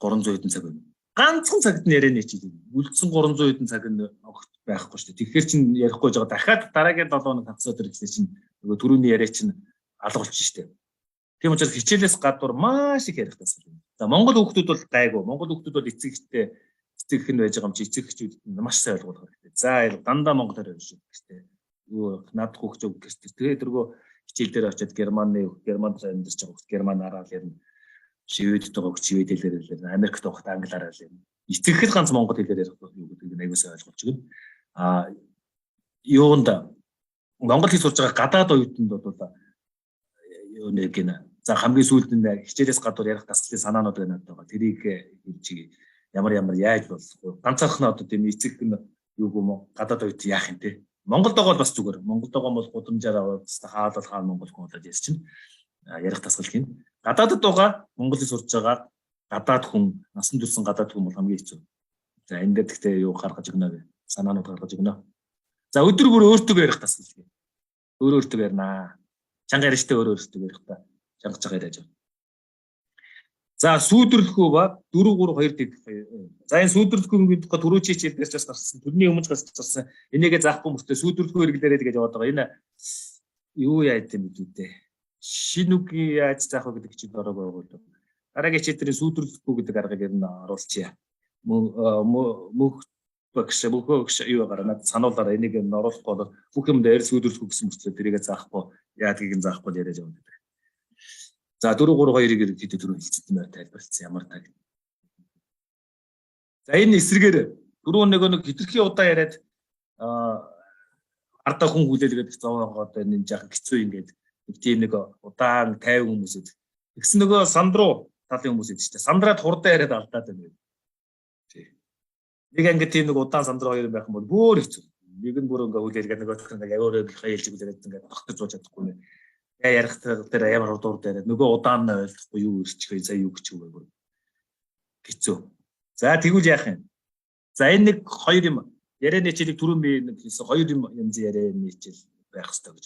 [SPEAKER 1] 300 хэдэн цаг байна. Ганцхан цагт нь ярианы хичээл. Үлдсэн 300 хэдэн цаг нь огт байхгүй шүү дээ. Тэгэхээр чин ярихгүй жоо дахиад дараагийн 7 хоног хагас өдөр гэсэн чинь нөгөө түрүүний яриа чинь алга болчих шүү дээ. Тийм учраас хичээлээс гадуур маш их ярих дасгал. За Монгол хүүхдүүд бол гайгүй. Монгол хүүхдүүд бол эцэг ихтэй эцэг их нь байж байгаа юм чи эцэг эхчүүд нь маш сайн ойлгох хэрэгтэй. За дандаа монголоор ярина шүү дээ. Юу над хүүхч үг гэж. Тэгээд тэргөө хичээл дээр очиод Германы Германд амьдарч байгаа хүүхд германаараа л ярина. Шведд байгаа хүүхд швед хэлээр ярина. Америкт байгаа хүүхд англиараа л ярина. Эцэг их л ганц монгол хэлээр ярих юу гэдгийг аягүй сайн ойлгуулж өгнө. А юунд монгол хэл сурж байгаа гадаад оюутанд бол юу нэг гинэ. За хамгийн сүүлд нь хичээлээс гадуур ярих дасгалын санаанууд байна надад байгаа. Тэрийг хэлж ямар ямар яаж болох вэ? Ганцаархнаа одоо тийм эцэг нь юу юм уу? Гадаад оюут яах юм те? Монголд байгаа бол бас зүгээр. Монголд байгаа бол гудамжаар аваад хаал бол хаал монгол хүн болоод ярьж чинь ярих дасгал хийн. Гадаадд байгаа Монголыг сурж байгаа гадаад хүн, насан турш гадаад хүн бол хамгийн хэцүү. За энэ дээр гэхдээ юу гаргаж өгнө вэ? Санаанууд гаргаж өгнө. За өдөр бүр өөртөө ярих дасгал хийн. Өөр өөртөө ярина. Чанга ярьжтэй өөр өөртөө ярих та. Чанга чанга яриаж байгаа. За сүүдэрлэхүү ба 4 3 2 тэг. За энэ сүүдэрлэхүү гэдэг тухай түрүү хичээл дээрс бас гарсан. Тэрний өмнө гарсан. Энийгээ заахгүй мөртөө сүүдэрлэхүү хэрэглээрэй гэж яваад байгаа. Энэ юу яа гэм бэ дээ. Шинэ үгийн яаж заах вэ гэдэг хичээл ороог байгаа бол. Дараагийн хичээл дээр сүүдэрлэхүү гэдэг аргыг ер нь оруулчихъя. Мөнх багш мөнхөө багш юу байгаараа надад сануулаараа энийг нь оруулахгүй бол бүх юм дээр сүүдэрлэхүү гэсэн мөртлөө тэрийгээ заахгүй яадгийг нь заахгүй яриад явна гэдэг. За 4 3 2-ыг ерөнхийдөө түрүү хэлсэн юм байна тайлбарласан ямар таг. За энэ эсрэгээр дөрөв нэг хитрхи удаа яриад ардаа хүн хүлээлгээд зовоогоод энэ жаахан хэцүү ингээд нэг тийм нэг удаан 50 хүмүүс ид. Тэгсэн нөгөө сандруу талын хүмүүс ид чинь сандраад хурдан яриад алдаад байна. Тий. Нэг анги тийм нэг удаан сандруу хоёр байх юм бол бүр хэцүү. Нэг нь бүр ингээ хүлээлгээд нөгөөх нь ингээ өөрөө хэлж хүлээлгээд ингээ тогтож сууж чадахгүй нэ. Ярих дээр ямар урд яриад нөгөө удаан нь ойлгохгүй юу ирчих вэ, за юу гэж вэ бүр хэцүү. За тэгвэл яах юм? За энэ нэг хоёр юм ярианы хичээлийг түрүүн би нэг хэлсэн хоёр юм янзын ярианы хичээл байх хэрэгтэй гэж.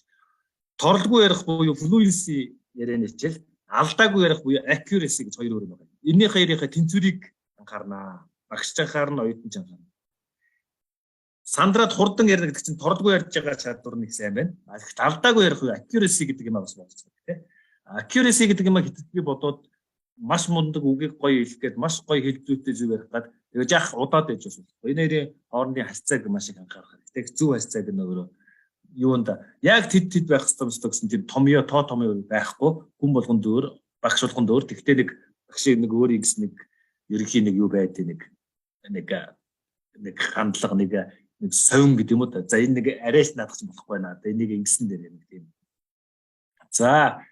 [SPEAKER 1] Торлгүй ярих буюу fluency ярианы хичээл, алдаагүй ярих буюу accuracy гэж хоёр өөр юм байна. Энийн хоёрынхаа тэнцвэрийг анхаарнаа. Багш ч анхаарна, оюутан ч анхаарна. Сандраад хурдан ярина гэдэг чинь торлгүй ярьж байгаа чадвар нэг сайн байна. Тэгэхдээ алдаагүй ярих уу accuracy гэдэг юм аа бас болцсон тийм. Accuracy гэдэг юм аа хитрхи бодоод маш мундаг үгийг гоё хэлэх гээд маш гоё хэл зүйтэй зөв ярих гад тэгээ жаах удаад байж бас болохгүй. Энэ хоёрын хоорондын харьцааг маш их анхаарах хэрэгтэй. Зөв харьцааг нь өөрөө юунд яг тэд тэд байх ёстой гэсэн тийм томьёо тоо томьёо байхгүй хүн болгонд өөр багш болгонд өөр. Тэгтээ нэг багшийн нэг өөр ингэс нэг ерөнхий нэг юу байдیں۔ нэг нэг нэг хандлага нэг нэг совин гэдэг юм уу та. За энэ нэг арай л наадах чинь болохгүй байна. Одоо энийг ингэсэн дээр нэг тийм. За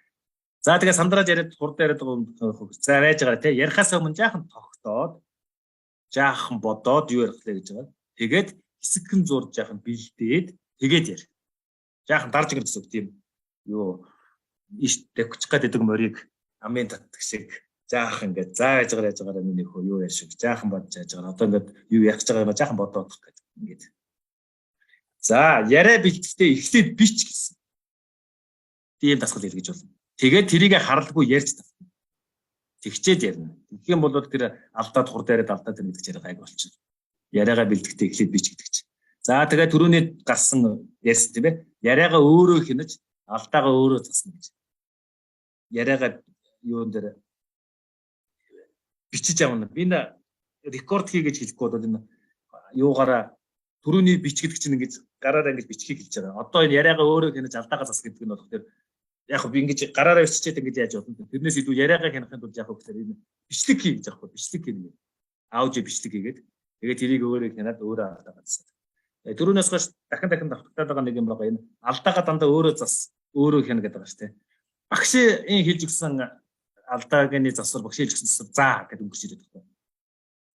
[SPEAKER 1] За тэгээ сандрааж яриад хурдан яриад байгаа юм. За байж байгаа тий. Ярихаас өмнө жаахан тогтоод жаахан бодоод юу ярих лээ гэж байгаа. Тэгээд хэсэгхэн зур жаахан бэлдээд тэгээд ярь. Жаахан дарж ирэх гэсэн үг тийм юу иш давчих гээд байдаг морийг амын татдаг шиг жаахан ингээд за яаж байгаа яаж байгаа миний хөө юу яаш шиг жаахан бодож яаж байгаа. Одоо ингээд юу ярих гэж байгаа юм жаахан бодоод гэдэг ингээд. За яриа бэлтгэхдээ эхлээд бич гэсэн. Тийм дасгал хэлгэж болно. Тэгээд тэрийг харалгүй ярьж тавна. Тэгчээд ярина. Тэгэх юм бол тэр алдаад хурд яриад алдаад байна гэдэг чинь гайг болчихно. Яриагаа бэлтгэхдээ эхлээд бич гэдэг чинь. За тэгээд түрүүний гарсан ярьсан тийм ээ. Яриагаа өөрөө хянаж алдаагаа өөрөө засна гэж. Яриагаа юун дээр бичиж авна. Би энэ рекорд хий гэж хэлэхгүй бол энэ юугаараа түрүүний бич гэдэг чинь ингэж гараараа ингэж бичхийг хэлж байгаа. Одоо энэ яриагаа өөрөө хянаж алдаагаа зас гэдэг нь болохоор яг би ингэж гараараа биччихээд ингэж яаж болно. Тэрнээс илүү яриагаа хянахын тулд яг гэхээр энэ бичлэг хий гэж аахгүй бичлэг хий. Аудио бичлэг хийгээд тэгээд тэрийг өөрөө хянаад өөрөө алдаагаа засаад. Түрүүнээс хойш дахин дахин давтагдаад байгаа нэг юм байгаа. Энэ алдаагаа дандаа өөрөө зас, өөрөө хяна гэдэг байгаа шүү дээ. Багшийн хэлж өгсөн алдаагийн засвар багш хэлсэн засвар за гэдээ өнгөрч ирээд байна.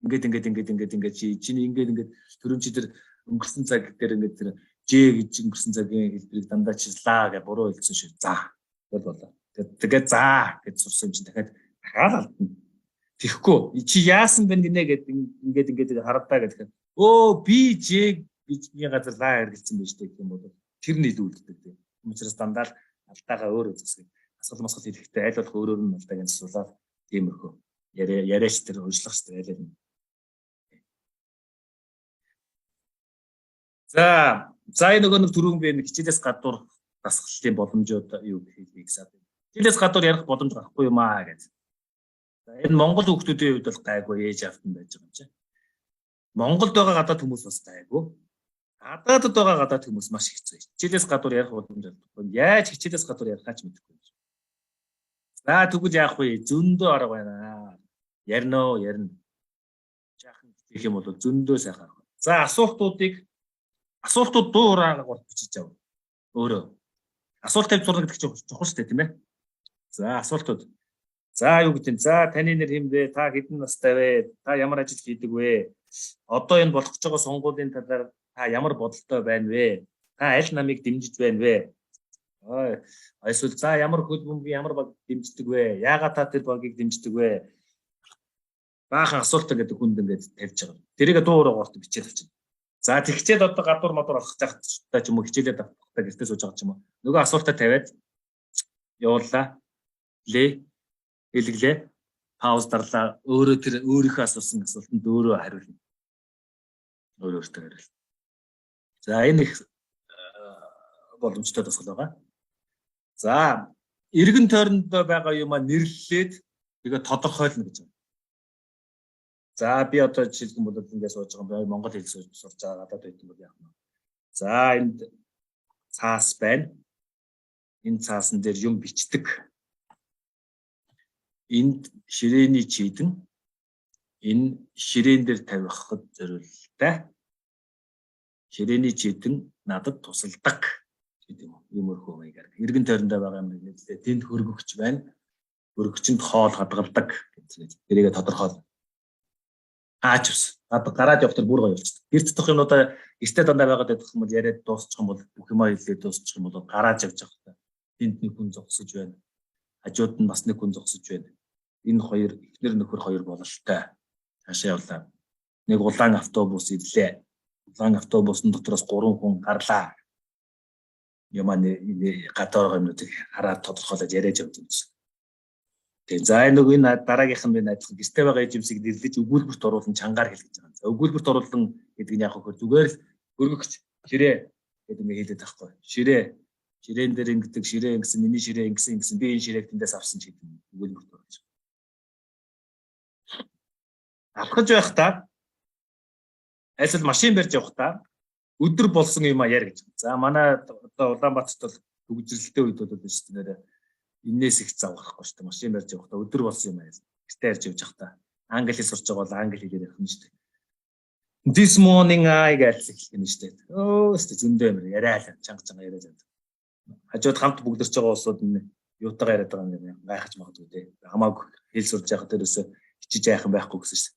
[SPEAKER 1] Ингээд ингээд ингээд ингээд ингээд чи чиний ингээд ингээд төрөн чи тэр өнгөрсөн цаг дээр ингээд тэр Ж гэж өнгөрсөн цагийн хэлбэрийг дандаа чи лаа гэж буруу хэлсэн шүү. За гэл болоо. Тэгээд за гэж сурсан юм чинь дахиад дахиад алдна. Тэгэхгүй чи яасан бэ гинэ гэд ингээд ингээд харадаа гэхээр өө би Ж гэжний газар лаа хэрэгэлсэн байж тээ гэх юм бол тэр нь илүү үлддэг тийм. Учираас дандаа л алдаагаа өөрөө засдаг. Асгал масгал хэлэхдээ аль болох өөрөөр нь алдааг нь засуулаад тиймэрхүү яриач тэр уншлагч тэр аль аль. За за энэ нөгөө нэг түрүүн би нэг хичээлээс гадуур дасгалын боломжууд юу гэхийг гэсэн. Хичээлээс гадуур ярих боломж гарахгүй юм аа гэж. За энэ Монгол хүүхдүүдийн хувьд бол гайгүй ээж аавт нь байж байгаа юм чинь. Монголд байгаа гадаад хүмүүс бас гайгүй. Гадаадд байгаа гадаад хүмүүс маш хэцүү. Хичээлээс гадуур ярих боломж олдохгүй. Яаж хичээлээс гадуур ярихаа ч мэдэхгүй. За тэгвэл яах вэ? Зөндөө арга байна. Ярина уу, ярина. Жаахан хичээх юм бол зөндөө сайхан арга. За асуултууд дуу хуурайгаар бичиж ав. Өөрөө. Асуулт тавьж сурна гэдэг чинь чухал шүү дээ, тийм ээ. За асуултууд. За юу гэдэг юм? За таны нэр хэн бэ? Та хэдэн настай вэ? Та ямар ажил хийдэг вэ? Одоо энэ болох гэж байгаа сонгуулийн талаар та ямар бодолтой байна вэ? Та аль намыг дэмжиж байна вэ? Ой, эсвэл за ямар хөл бөмбөгийн ямар баг дэмждэг вэ? Яагаад та тэр багийг дэмждэг вэ? Баахан асуулт гэдэг хүнд ингээд тавьж байгаа. Тэрийг дуу хуурайгаар бичээд авчихна. За тэгчээд одоо гадуур мадуур алхах та ч юм уу хичээлээ давтахтаа гэртээ сууж байгаа ч юм уу. Нөгөө асуултаа тавиад явууллаа. Лээ. Хэлэглээ. Пауз дарлаа. Өөрөө тэр өөрийнхөө асуусан асуултанд өөрөө хариулна. Өөрөө өөртөө хариулна. За энэ их боломжтой дасгал байгаа. За эргэн тойронд байгаа юмаа нэрлээд тэгээ тодорхойлно гэж байна. За би одоо жишээлх юм бол ингээд сууж байгаа юм. Монгол хэл сурж байгаа гадаад байдаг бол яах вэ? За энд цаас байна. Энэ цаасан дээр юм бичдэг. Энд ширээний чийдэн. Энэ ширээн дээр тавихад зориулттай. Ширээний чийдэн надад тусалдаг гэдэг юм. Иймэрхүү маягаар. Эргэн тойрондоо байгаа юм нэрлээ. Тэнд хөргөгч байна. Хөргөгчөнд хоол хадгалдаг гэдэг. Тэрийг тодорхойл. Аач ус. Гараад явах тэр бүр гоё болчихдог. Гэрт дотох юмнуудаа гэртээ дандаа байгаад байх юм бол яриад дуусчих юм бол бүх юмаа хэлээд дуусчих юм бол гараад явж байгаа хэрэг. Тэнд нэг хүн зогсож байна. Хажууд нь бас нэг хүн зогсож байна. Энэ хоёр эхнэр нөхөр хоёр бололтой. Цаашаа явлаа. Нэг улаан автобус ирлээ. Улаан автобусын дотроос 3 хүн гарлаа. Юмаа гадаа байгаа юмнуудыг хараад тодорхойлоод яриад явж байсан. Тэгээ за энэ нөгөө энэ дараагийнх нь би адилхан гэртээ байгаа эжимсийг нэрлэж өгүүлбэрт оруулан чангаар хэлэх гэж байгаа. За өгүүлбэрт оруулан гэдэг нь яг хөө зүгээр л өргөгч ширээ гэдэг юм хэлээд байхгүй. Ширээ ширээн дээр ингэдэг ширээ ингэсэн миний ширээ ингэсэн ингэсэн би энэ ширээг тэндээс авсан ч гэдэг юм өгүүлбэрт оруулж. Алхаж байхдаа альсвал машин барьж явахдаа өдөр болсон юм а яар гэж. За манай одоо Улаанбаатарт бол төгжрэлтэй үед бол шүү дээ. Энээс их зав гарахгүй шүү дээ. Машин барьж явахдаа өдөр болсон юм аа. Гэртээ ярьж явж байхдаа англи хэл сурч байгаа бол англи хэлээр ярих юм шүү дээ. This morning I гэж эхлэх юм шүү дээ. Өө өстө зөндөө юм яриа л чанга чанга яриа л. Хажууд хамт бүгдэрч байгаа улсууд нь юутайгаа яриад байгаа юм гайхаж магадгүй дээ. Хамаагүй хэл сурж байхад тэрөөсөө хичиж яах юм байхгүй гэсэн шүү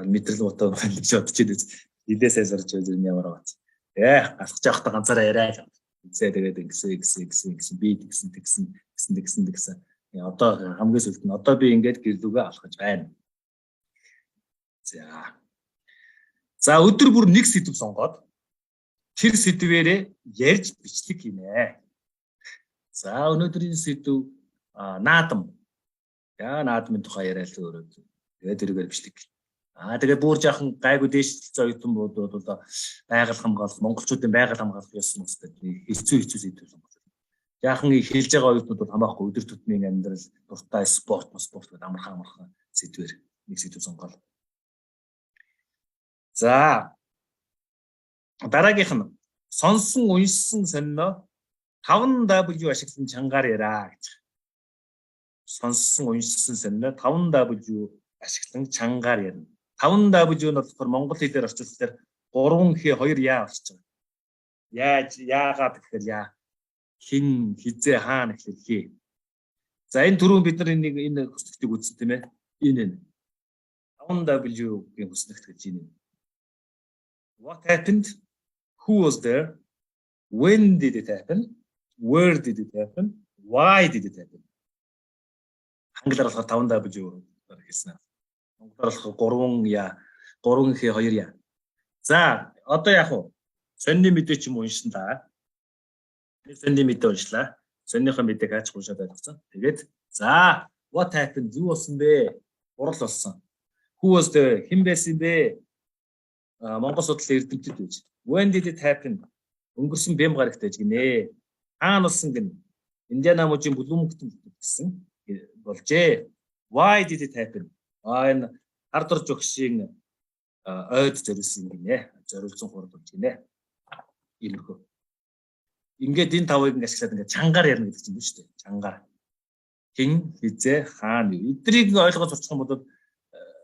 [SPEAKER 1] дээ. Мэдрэл ботоо гэж бодож байна. Хилээ сайн сурч байгаа юм ямар бац. Алхаж явахдаа ганцаараа яриа л. Зээ тэгээд ингэсэн ингэсэн ингэсэн ингэсэн би тэгсэн тэгсэн тэгсэн тэгсэн тэгсэн. Одоо хамгийн сүүлд нь одоо би ингээд гэрлүүгээ алхаж байна. За. За өдөр бүр нэг сэдв сонгоод тэр сэдвэрээ ярьж бичлэг хийнэ. За өнөөдрийн сэдв наадам. За наадмын тухай яриа л өөрөө. Тэгээд тэрүүгээр бичлэг. Тэгээд бүр жаахан гайгүй дээшлэлцээ оюутан бод бол байгаль хамгаалах, монголчуудын байгаль хамгаалах ёс мос гэдэг хэцүү хэцүү сэдв сонгож. Жаахан хэлж байгаа оюутнууд бол хамаахгүй өдөр тутмын амьдрал, дуртай спорт, спорт гэдэг амархан амархан сэдвэр нэг сэдв сонгоол. За дараагийнх нь сонсон уншсан сонино 5W ашиглан чангаар яриа гэж. Сонссон уншсан сонино 5W ашиглан чангаар ярина. 5W нь болохоор монгол хэлээр орчуулахлаар 3 хэ 2 яа болчихж байгаа. Яаж яагаад гэхээр яа хин хизээ хаана гэхээр хээ. За, энэ түрүүн бид нар энийг, энэ хүснэгтийг үзсэн, тийм ээ. Энэ 5W-гийн хүснэгт гэж энэ. What happened? Who was there? When did it happen? Where did it happen? Why did it happen? Англиар болохоор 5W хэлсэн. Монголоор болохоор 3 я, 3 хэ, 2 я. За, одоо яг уу сонины мэдээ ч юм уншин да. Нэг сонины мэдээ уншлаа. Сониныхоо мэдээг хаач уншаад ойлгоцсон. Тэгээд за, what happened, юу болсон бэ? Хурал болсон. Who was there? Хэн байсан бэ? А, Монгол судлалын эрдэмтэд байж. When did it happen? Өнгөрсөн бэм гарагт байж гинэ. Хаана болсон гинэ? Индиана мужийн Блумингтон гэсэн болжээ. Why did it happen? А, энэ хар дорж багшийн ойд зориулсан гинэ. Зориулсан хурал болж гинэ. Иймэрхүү. Ингээд энэ тавыг ингэ ашиглаад ингээд чангаар ярина гэдэг чинь биш үү? Чангаар. Хэн, хэзээ, хаана. Эдрийг ойлгож сурчих юм бол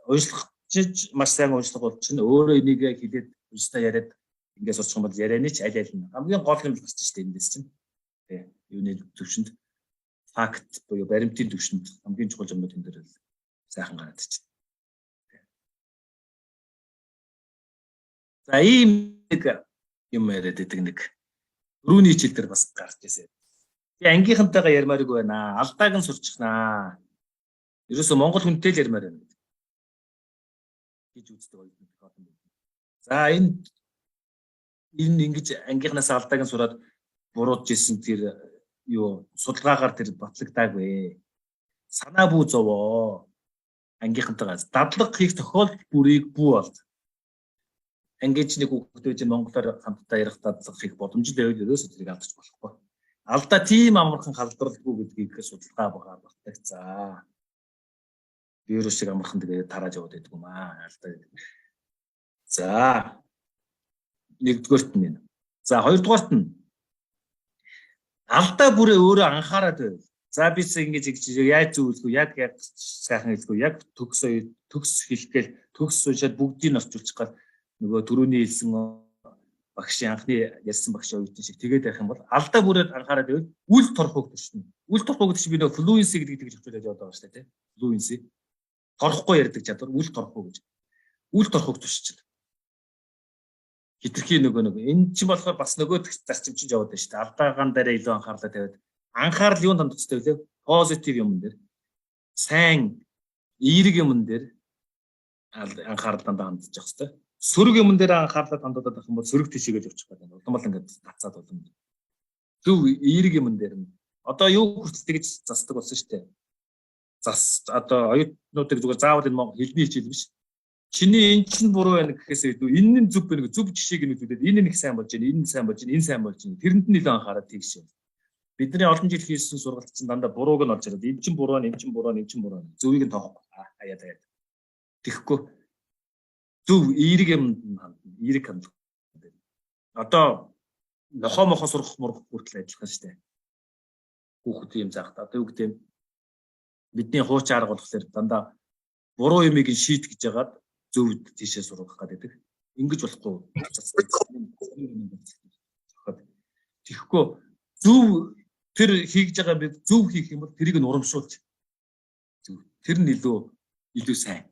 [SPEAKER 1] уншлах чиж маш сайн уншлах бол чинь өөрөө энийг хэлээд унштай яриад ингээд сурчих юм бол ярианы ч аль аль нь хамгийн гол юм гарч штэ эндээс чинь. Тэ. Юуны төвшөнд, факт буюу баримтын төвшөнд хамгийн чухал юмнууд энэ дээр л сайхан гараад ирчихнэ. За, ийм нэг юм яриад идэг нэг түрүүний хичээл дээр бас гарч ирсэн. Би ангийнхантайгаа ярмааргүй байна. Алдааг нь сурчихнаа. Ерөөсө монгол хүнтэй л ярмаар байна гэж үздэг оюутнууд их олон байна. За, энэ ингэж ангийнхнаас алдааг нь сураад буруудж исэн тэр юу судалгаагаар тэр батлагдаагүй. Санаа бүү зовоо. Ангийнхантайгаа дадлага хийх тохиолдол бүрийг бүү болд. Ангич нэг хүүхэд байж монголоор хамтдаа ярих дадлага хийх боломж л байвал ерөөсөө тэрийг алдаж болохгүй. Алдаа тийм амархан халдварлгүй гэдгийг судалгаа байгаа батлагдсан. Вирус шиг амархан тэгээд тарааж яваад байдаг юм аа. Алдаа. За, нэгдүгээрт нь энэ. За, хоёрдугаарт нь алдаа бүрээ өөрөө анхаарад байв. За, би ингэж ингэж яаж зөвлөхөө, яг яг сайхан хэлэхгүй, яг төгс төгс хэлэх гээл төгс уншаад бүгдийг нь орчуулчих гал нөгөө түрүүний хэлсэн багшийн, анхны ярьсан багшийн оюутан шиг тэгээд байх юм бол алдаа бүрээр анхаарал байвал үл торох гэдэг чинь. Үл торох гэдэг чинь би нөгөө fluency гэдэг тэгж орчуулаад яваад байгаа шүү дээ, тийм. Fluency. Торхгүй ярьдаг чадвар, үл торох гэж. Үл торохыг туршиж. Хитрхи нөгөө энэ чинь болохоор бас нөгөө зарчим чинь яваад байна шүү дээ. Алдаагаан дээр илүү анхаарлаа тавиад, анхаарал юунд хандах хэрэгтэй вэ? Positive юмн дээр. Сайн эерэг юмн дээр анхаарал дандаа хандчих хэрэгтэй. Сөрөг юмн дээр анхаарлаа хандуулаад байх юм бол сөрөг тийшээгээ явчих гэдэг. Улам л ингээд гацаад улам. Зөв эерэг юмн дээр нь одоо юу хүртэл тэгж засдаг болсон шүү дээ. Зас одоо оюутнуудыг зүгээр заавал энэ хэлний хичээл биш. Чиний эн чинь буруу байна гэхээс илүү энэ нь зөв байна, зөв жишээг нь үзүүлээд энэ нэг сайн болж байна, энэ нь сайн болж байна, энэ сайн болж байна. Тэрэнд нь илүү анхаарал тэгш юм. Бидний олон жил хийсэн сургалт чинь дандаа бурууг нь олж ирээд энэ чинь буруу, энэ чинь буруу, энэ чинь буруу. Зөвийг нь тоохгүй. Аяа таяа. Тэгэхгүй зөв эерэг юм хандна. Эерэг хандлага. Одоо нохоо мохоо сурах мурах хүртэл адилхан шүү дээ. Хүүхэд юм заахта. Одоо юу гэдэг юм, бидний хуучин арга болохоор дандаа буруу юмыг нь шийт гэж яагаад зөв тийшээ сургах гэдэг. Ингэж болохгүй. Тэгэхгүй зөв тэр хийж байгаа би зөв хийх юм бол тэрийг нь урамшуулж зөв. Тэр нь илүү сайн.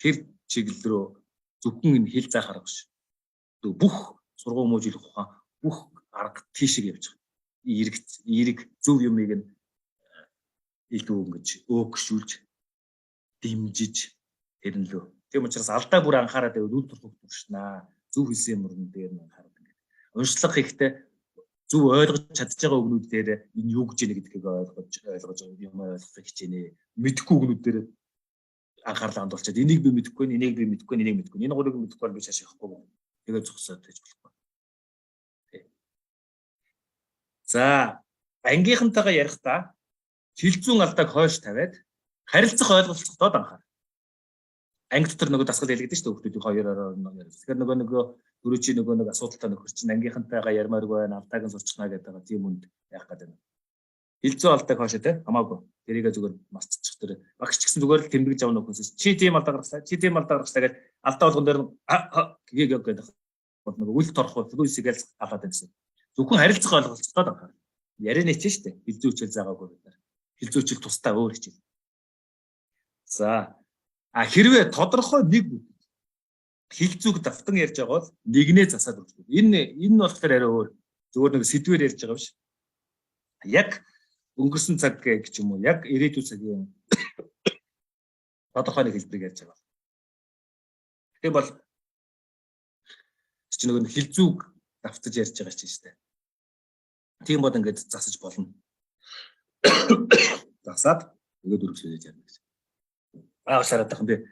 [SPEAKER 1] Тэр чиглэл рүү зөвхөн энэ хэл заах арга биш. Бүх сургууль мужийлох ухаан, бүх арга тийшээ явж байгаа. Эерэг зөв юмыг нь илүү ингэж өөгшүүлж дэмжиж тэр нь лөө. Тийм учраас алдаа бүр анхаарал байвал үл турхыг туршнаа. Зөв хэлсэн юмрын дээр нь анхаарал ингээд. Уншлага хийхдээ зөв ойлгож чадж байгаа үгнүүд дээр энэ юу гэж ийнэ гэдгийг ойлгож юм ойлгохыг хичээнэ. Мэдэхгүй үгнүүд дээр анхаарлаа хандуулчаад энийг би мэдэхгүй, энийг би мэдэхгүй, энийг мэдэхгүй. Энэ гурыг мэдэхгүй бол би цааш явахгүй. Тэгээд зогсоод байж болохгүй. За, ангийнхантайгаа ярихдаа хэл зүйн алдааг хойш тавиад харилцах ойлголцоход анхаар. Анги дотор нөгөө дасгал хэлэгдэн шүү дээ, хүүхдүүдийн хоёроор яриад. Тэгэхээр нөгөө түрүү чи нөгөө нэг асуудалтай нөхөр чинь ангийнхантайгаа ярмааргүй байна, алдааг нь сурчихна гэдэг байгаа. Тийм үнд яах гэдэг юм. Хэл зүйн алдааг хоошоо те, хамаагүй. Тэрийгэ зүгээр мартчих тэр. Багш ч гэсэн зүгээр л тэмдэглэж авах нөхөөс чи тийм алдаа гаргаслаа, чи тийм алдаа гаргаслаа гэж алдаа болгон дээр гээ гэдэг бол нөгөө үл торох fluency гээл алаад байсан. Зөвхөн харилцах ойлголцоход анхаар. Ярианы чинь шүү дээ. Хэл зүй хичээл заагаагүй бид нар. Хэл зүйн хичээл тусдаа өөр хичээл. За хэрвээ тодорхой нэг хэл зүйг давтан ярьж байгаа бол нэгнээ засаад өгч. Энэ нь болохоор арай өөр. Зүгээр нэг сэдвээр ярьж байгаа биш. Яг өнгөрсөн цаг гэж юм уу? Яг ирээдүйн цагийн тодорхой нэг хэлбэрийг ярьж байгаа. Тэгэхээр бол чи нөгөө хэл зүйг давтаж ярьж байгаа чинь шүү дээ. Тийм бол ингээд засаж болно. Засаад тэгээд үргэлжлүүлж ярина гэж. Аа шараад тах юм бэ.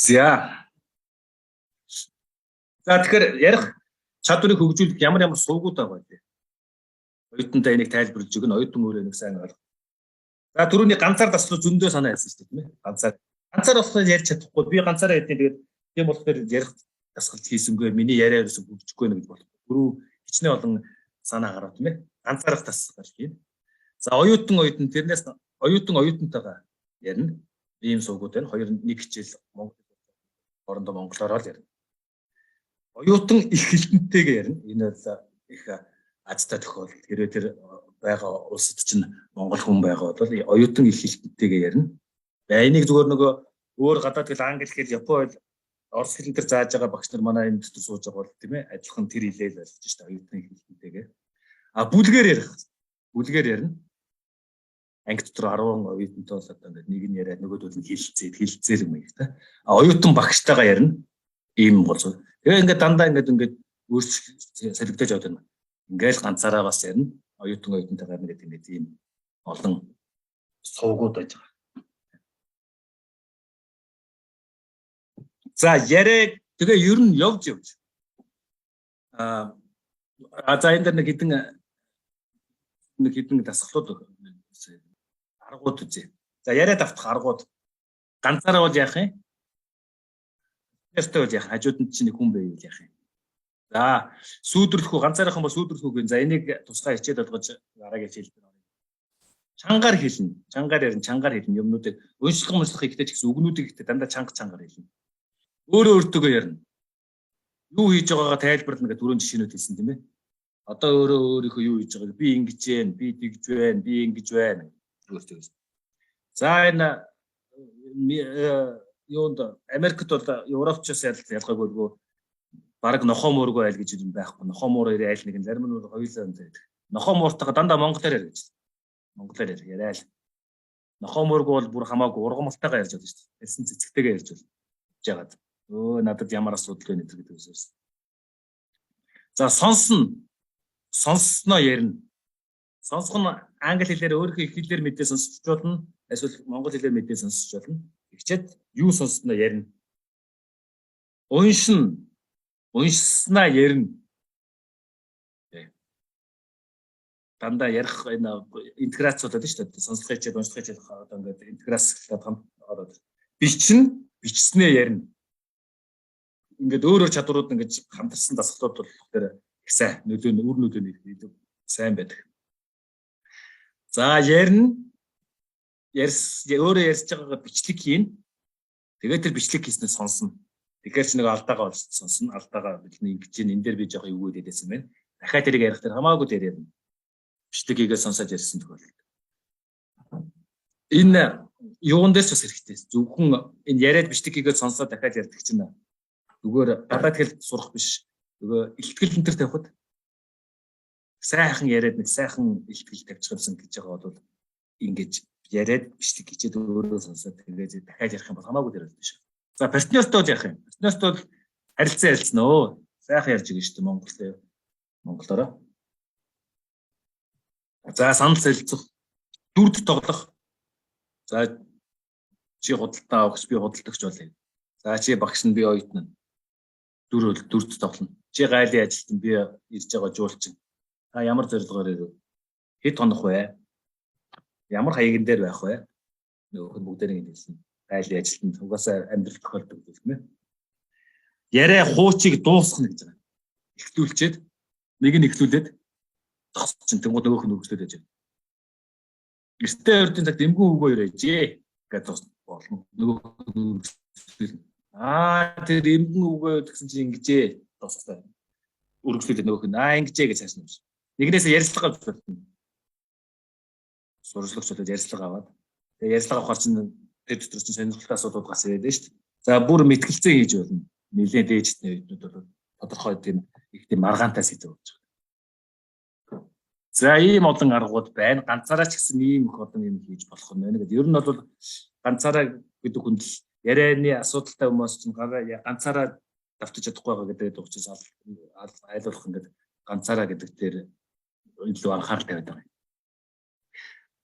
[SPEAKER 1] За. За тэгэхээр ярих чадварыг хөгжүүлэх ямар ямар сувгууд байгаа вэ? Оюутантай энийг тайлбарлаж өгнө. Оюутан өөрөө энийг сайн ойлгох. За түрүүний ганцаар даслуу зөндөө санаа ярьсан шүү дээ, тийм ээ. Ганцаар. Ганцаар болохоор ярьж чадахгүй. Би ганцаараа ярьдیں۔ Тэгээд тийм болохоор ярих дасгалж хийсэнгүй. Миний яриа ерөөсөө хөгжихгүй нэ гэж болохгүй. Түрүү хичнээн олон санаа гарав, тийм ээ. Ганцаарх дасгал хийн. За оюутан тэрнээс оюутан оюутантайгаа ярина. Ийм сувгууд байна. Хоёр нэг хичээл Монгол орондоо монголоор л ярина. Оюутан их хэлтэнтэйгээ ярина. Энэ бол их азтай тохиолдол. Хэрвээ тэр байгаа улсад чинь монгол хүн байгаа бол оюутан их хэлтэнтэйгээ ярина. Энийг зүгээр нөгөө өөр гадаад хэл англи хэл, япон хэл, орос хэлэн дээр зааж байгаа багш нар манай энэ дотор сууж байгаа бол тийм ээ адилхан тэр хэлээл ойлгож шүү дээ оюутан их хэлтэнтэйгээ. А бүлгээр ярих. Бүлгээр ярина. Анги дотор 10 оюутантай бол одоо ингээд нэг нь яриад нөгөөдөл нь хэлцээл юм их та. А оюутан багштайгаа ярина. Ийм бол. Тэгээ ингээд дандаа ингээд өөрчлөлт солигдож яваад байна. Ингээл ганцаараа бас ярина. Оюутан оюутантайгаа ярина гэдэг ингээд ийм олон сувгууд байж байгаа. За яриаг тэгээ ер нь явж аа за энэ дэр нэг хэдэн дасгалууд аргууд үзье. За яриа давтах аргууд. Ганцаараа бол яах юм? Ястай бол яах? Хажууд нь чинь нэг хүн байвал яах юм? За сүүдэрлэх үү? Ганцаараахан бол сүүдэрлэх үү? За энийг тусгай хичээл болгож дараагийн хичээл дээр оръё. Чангаар хэлнэ. Чангаар ярина, чангаар хэлнэ. Юмнуудыг уншлах ихтэй ч гэсэн үгнүүдийг ихтэй дандаа чангаар хэлнэ. Өөрөө өөртөөгөө ярина. Юу хийж байгаагаа тайлбарлана гэх түрүүн жишээнүүд хэлсэн тийм ээ. Одоо өөрөө өөрийнхөө юу хийж байгааг би ингэж байна, би тэгж байна, би ингэж байна өөртөө. За энэ юунд Америкт бол Европчоос ялгаагүй нөгөө бараг нохоо муургүй айл гэж юм байхгүй. Нохоо муур айл нэг нь зарим нь хоёулаа юм байдаг. Нохоо мууртайгаа дандаа монголоор ярь гэж. Монголоор яриа л. Нохоо муургүй бол бүр хамаагүй ургамалтайгаа ярьж болно шүү дээ. Хэлсэн цэцэгтэйгээ ярьж болно. Жагаад. Өө надад ямар асуудал вэ гэдэг үсээс. За сонсно. Сонссноо ярина. Сонсох нь англи хэлээр өөрийнхөө их хэлээр мэдээ сонсч болно. Эсвэл монгол хэлээр мэдээ сонсч болно. Тэгчээд юу сонссноо ярина. Уншина. Уншснаа ярина. Дандаа ярих энэ интеграц болоод шүү дээ. Сонслох хичээл, уншлах хичээл одоо ингээд интеграц хамт ороод. Бичнэ, бичснээ ярина. Ингээд өөр өөр чадварууд ингээд хамтарсан дасгалууд бол тэр их сайн нөлөө үр нөлөө нь илүү сайн байдаг. За ярина. Өөрөө ярьж байгаагаа бичлэг хийн. Тэгээд тэр бичлэг хийснээр сонсно. Тэгэхээр чи нэг алдаагаа олж сонсно. Алдаагаа бидний ингэж энэ дээр би жоох эвгүй дэдсэн байна. Дахиад тэрийг ярих тэр хамаагүй дээр ярина. Бичлэг хийгээ сонсоод ярьсан тохиолдолд. Энэ юун дээр ч бас хэрэгтэй. Зөвхөн энэ яриад бичлэг хийгээ сонсоод дахиад ярьдаг чинь зүгээр гадаад хэл сурах биш. Нөгөө илтгэл энэ төр тавихад сайхан яриад нэг сайхан илтгэл тавьчих юмсан гэж байгаа бол ингэж яриад бичлэг хийчихэд өөрөө сонсоод тэгээд дахиад ярих юм бол хамаагүй дээр болно шүү. За партнертой бол яах юм? Партнертой бол харилцан ярилцсан өө. Сайхан ярьж өгнө шүү дээ Монголоор. Монголоороо. За санал солилцох, дүрд тоглох. За чи худалдаа авахч би худалдагч болъё. За чи багш нь би оюутан нь. Дүрд тоглоно. Чи гайлын ажилтан би ирж байгаа жуулчин. Та ямар зорилгоор ирэв? Хэд хонох вэ? Ямар хаяган дээр байх вэ? Нөгөөх нь бүгдээрээ хэлсэн. Айлын ажилтнанд угаасаа амьдрал тохиолдог зүйл тийм ээ. Яриа хуучийг дуусгах гэж байгаа. Эхлүүлчихэд нэг нь эхлүүлээд зогсож чинь тэнгууд нөгөөх нь өргөжлөөд яж. Эртээ өрдийн цагт эмгэн үгөө яриажээ гэж болно. Нөгөөх нь өргөжлөл. Аа, тэр эмгэн үгөө гэсэн чинь ингэжээ дуусгах. Өргөжлүүлээд нөгөөх нь аа ингэжээ гэж цааш нь. Нэгнээс ярьцлага авч болно. Сурвалжлагч болоод ярьцлага аваад. Тэгээ ярьцлага авахар чинь тэр дотор чинь сонирхолтой асуудлууд гарч ирээд байна шүү дээ. За, бүр мэтгэлцээ хийж болно. Нилээн дээжтний оюутнууд бол тодорхой тийм их тийм маргаантай сэдэв болж байгаа. За, ийм олон аргууд байна. Ганцаараа ч гэсэн ийм их олон юм хийж болох нь байна гэдэг. Ер нь бол ганцаараа гэдэг хүнд л ярианы асуудалтай хүмүүс чинь ганцаараа давтаж чадахгүй байгаа гэдэг учраас аль болох ингээд ганцаараа гэдэг дээр илүү анхаарал тавиад байгаа юм.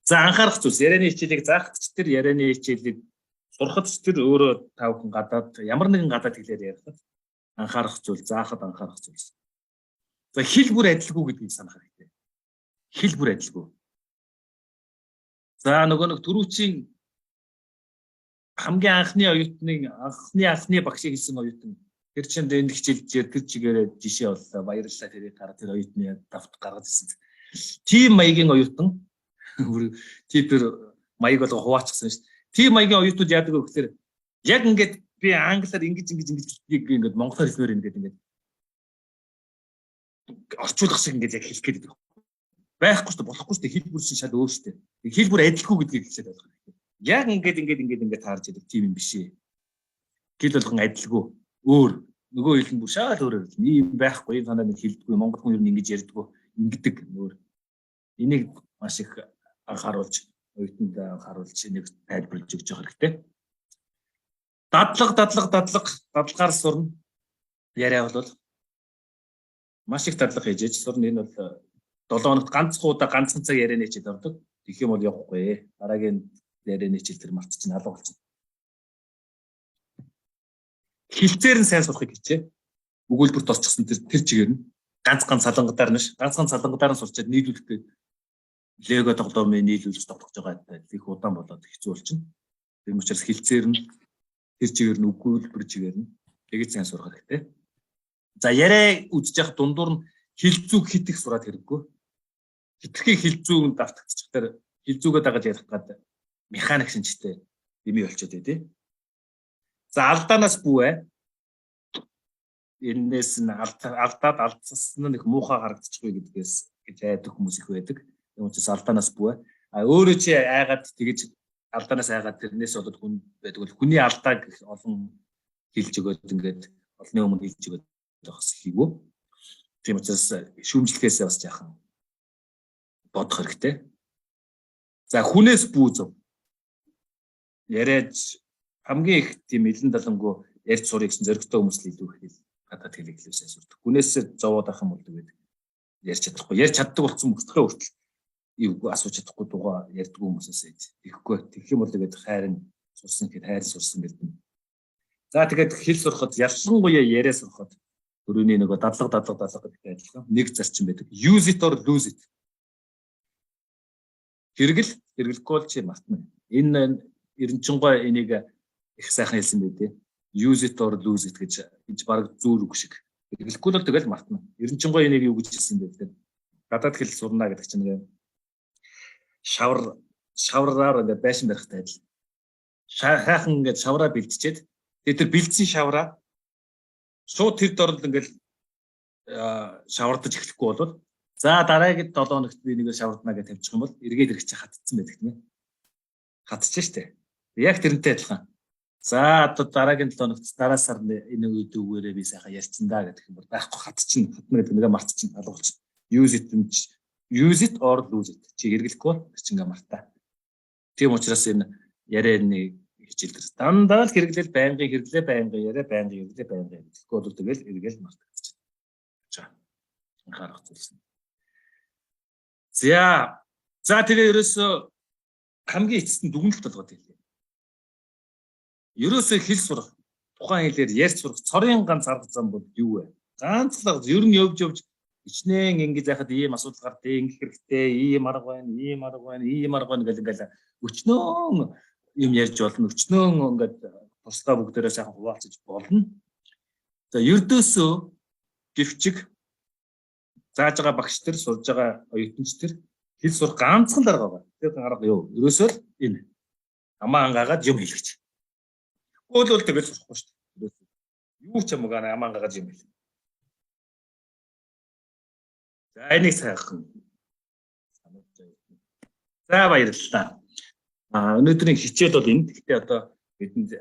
[SPEAKER 1] За, анхаарах зүйлс: ярианы хичээлийг заахад ч тэр, ярианы хичээлийг сурахад ч тэр, өөрөө та бүхэн гадаад ямар нэгэн гадаад хэлээр ярихад анхаарах зүйл, заахад анхаарах зүйлс. За, хэл бүр адилгүй гэдгийг санах хэрэгтэй. Хэл бүр адилгүй. За, нөгөө нэг түрүүчийн хамгийн анхны оюутны анхны багшийг хэлсэн оюутан тэр чинь энд хичээлжээр тэр чигээрээ жишээ боллоо. Баярлалаа, тэрийг гараад тэр оюутны давт гаргаж ирсэн. Тим маягийн оюутан бүр типер маяг болго хуваачихсан шүү дээ. Тим маягийн оюутнууд яадаг вэ гэхээр яг ингээд би англиар ингэж ингэж ингэж ингээд монголоор хэлмээр ингээд ингээд орчуулах шиг ингээд яг хэлэх гээд байдаг. Байхгүй шүү дээ, болохгүй шүү дээ. Хэл бүр чинь шал өөр шүү дээ. Хэл бүр адилгүй гэдгийг хэлээд байх хэрэгтэй. Яг ингээд ингээд ингээд ингээд таарж идэг тийм юм биш ээ. Хэл болгон адилгүй. Өөр. Нөгөө хэл нь бүр шал өөрөөр хэлнэ. Ийм байхгүй, энэ санаа нэг хэлдэггүй. Монгол хүн ер нь ингэж ярьдгүү. Ингэдэг өөр. Энийг маш их анхааруулж, оюутанд анхааруулж, энийг тайлбарлаж өгч явах хэрэгтэй. Дадлага, дадлага, дадлага, дадлагаар сурна. Яриа бол маш их дадлага хийж сурна. Энэ бол 7 хоногт ганцхан удаа ганцхан цаг ярианы хичээл ордог. Тэгэх юм бол явахгүй. Дараагийн ярианы хичээл тэр мартчихна, алга болчихно. Хэлцээр нь сайн сурахыг хичээ. Өгүүлбэрт орчихсон тэр чигээр нь ганц ганц салангадаар нь ш. Ганц ганц салангадаар нь сурчаад нийлүүлэхдээ лего тоглоомын нийлүүлж тоглож байгаа их удаан болоод хэцүү болчихно. Тийм учраас хэлцээр нь тэр чигээр нь, өгүүлбэр чигээр нь тэгэж сайн сурах хэрэгтэй. За, яриа үзэж явах дундуур нь хэлцүүг хит их сураад хэрэггүй. Хитрхи хэлцүүг давтагдчих дээр хэлцүүгээ дагаж ярих гад механик шинжтэй дэмий болчиход тий. За, алдаанаас бүү бай. Энээс нь алдаад алдсан нь их муухай харагдчихгүй гэдгээс гэж айдаг хүмүүс их байдаг. Тийм учраас алдаанаас бүү бай. А өөрөө чи айгаад тэгэж алдаанаас айгаад тэрнээс болоод хүн байдаг бол хүний алдааг их олон хэлж өгөөд ингээд олонний өмнө хэлж өгөөд байх хийгүү. Тийм учраас шүүмжлэхээсээ бас жаахан бодох хэрэгтэй. За, хүнээс бүү зөв. Яриад хамгийн их тийм элен далангуу ярьж сурыг гэсэн зоригтой хүмүүс л илүү их хэл гадаад хэлийг илүү сайн сурдаг. Хүнээс зовоод авах юм бол тэгээд ярьж чадахгүй. Ярьж чаддаг болсон мөртлөө хүртэл эвгүй асууж чадахгүй дугаа ярьдгүй хүмүүсээс тэгэхгүй. Тэгэх юм бол тэгээд хайрын сурсан гэхэд хайр сурсан гэдэг. За, тэгээд хэл сурахад, ялангуяа яриа сурахад өрөөний нөгөө дадлага, дадлага, дадлага гэдэгтэй адилхан нэг зарчим байдаг. Use it or lose it. Хэрэгэл, хэрэглэхгүй бол чи мартна. Энэ Эренчингой энийг их сайхан хэлсэн байдээ. Use it or lose it гэж баг зүүр үг шиг. Хэрэглэхгүй бол тэгэл мартна. Эренчингой энийг юу гэж хэлсэн бэ гэхээр гадаад хэл сурна гэдэг чинь нэг шавраар ингээд байшин барихтай адил. Сайхан ингээд шавраа бэлтжихэд тэгээд тэр бэлдсэн шавраа шууд тэр дорд ингээд шавардаж эхлэхгүй бол за дараагийн 7 хоногт би нэгээр шавардна гэж тавьчих юм бол эргээд ирэх чи хатцсан байдаг тийм ээ. Хатчих штэ. Яг тэрнтэй адилхан. За, одоо дараагийн 7 хоногт, дараа сар энэ үед үгээрээ би сайхан ярьсан да гэдэг юм бол байхгүй, хатчихна. Хатна гэдэг нэгэ мартчихна, алга болчихно. Use it, use it or lose it. Чи хэрэглэхгүй бол тэр чинь ингээ мартаа. Тийм учраас энэ ярианы хичээл дээр дандаа л хэрэглээл, байнгын хэрэглээ, байнгын яриа, байнгын хэрэглээ, байнгын. Тэгэхгүй бол тэгэл эргээл мартагдчихна. За, анхаарах зүйлс. За, тэгээ ерөөсөө хамгийн эцэст нь дүгнэлт болгоод хэлье. Ерөөсөө хэл сурах, тухайн хэлээр ярьж сурах цорын ганц арга зам бол юу вэ? Ганц л арга. Ер нь явж явж хичнээн ингэж яхад ийм асуудал гардыг, ингэх хэрэгтэй, ийм арга байна, ийм арга байна, ийм арга байна гэл ингээл өчнөөн юм ярьж болно. Өчнөө ингээд туршлага бүгдээрээ сайхан хуваалцаж болно. За, ердөөсөө гэвчиг зааж байгаа багш нар, сурж байгаа оюутанч нар хэл сурах ганцхан дарга байгаа. Тэр арга юу? Ерөөсөө л энэ. Амаа ангаагаад юм хэлэх. Тэгэхгүй бол тэгэл сурахгүй шүү дээ. Ерөөсөө юу ч юм уу амаа ангаагаад юм хэлэх. За, энийг сайхан санаж байгаа. За, баярлалаа. А өнөөдрийн хичээл бол энэ. Гэхдээ одоо бидэнд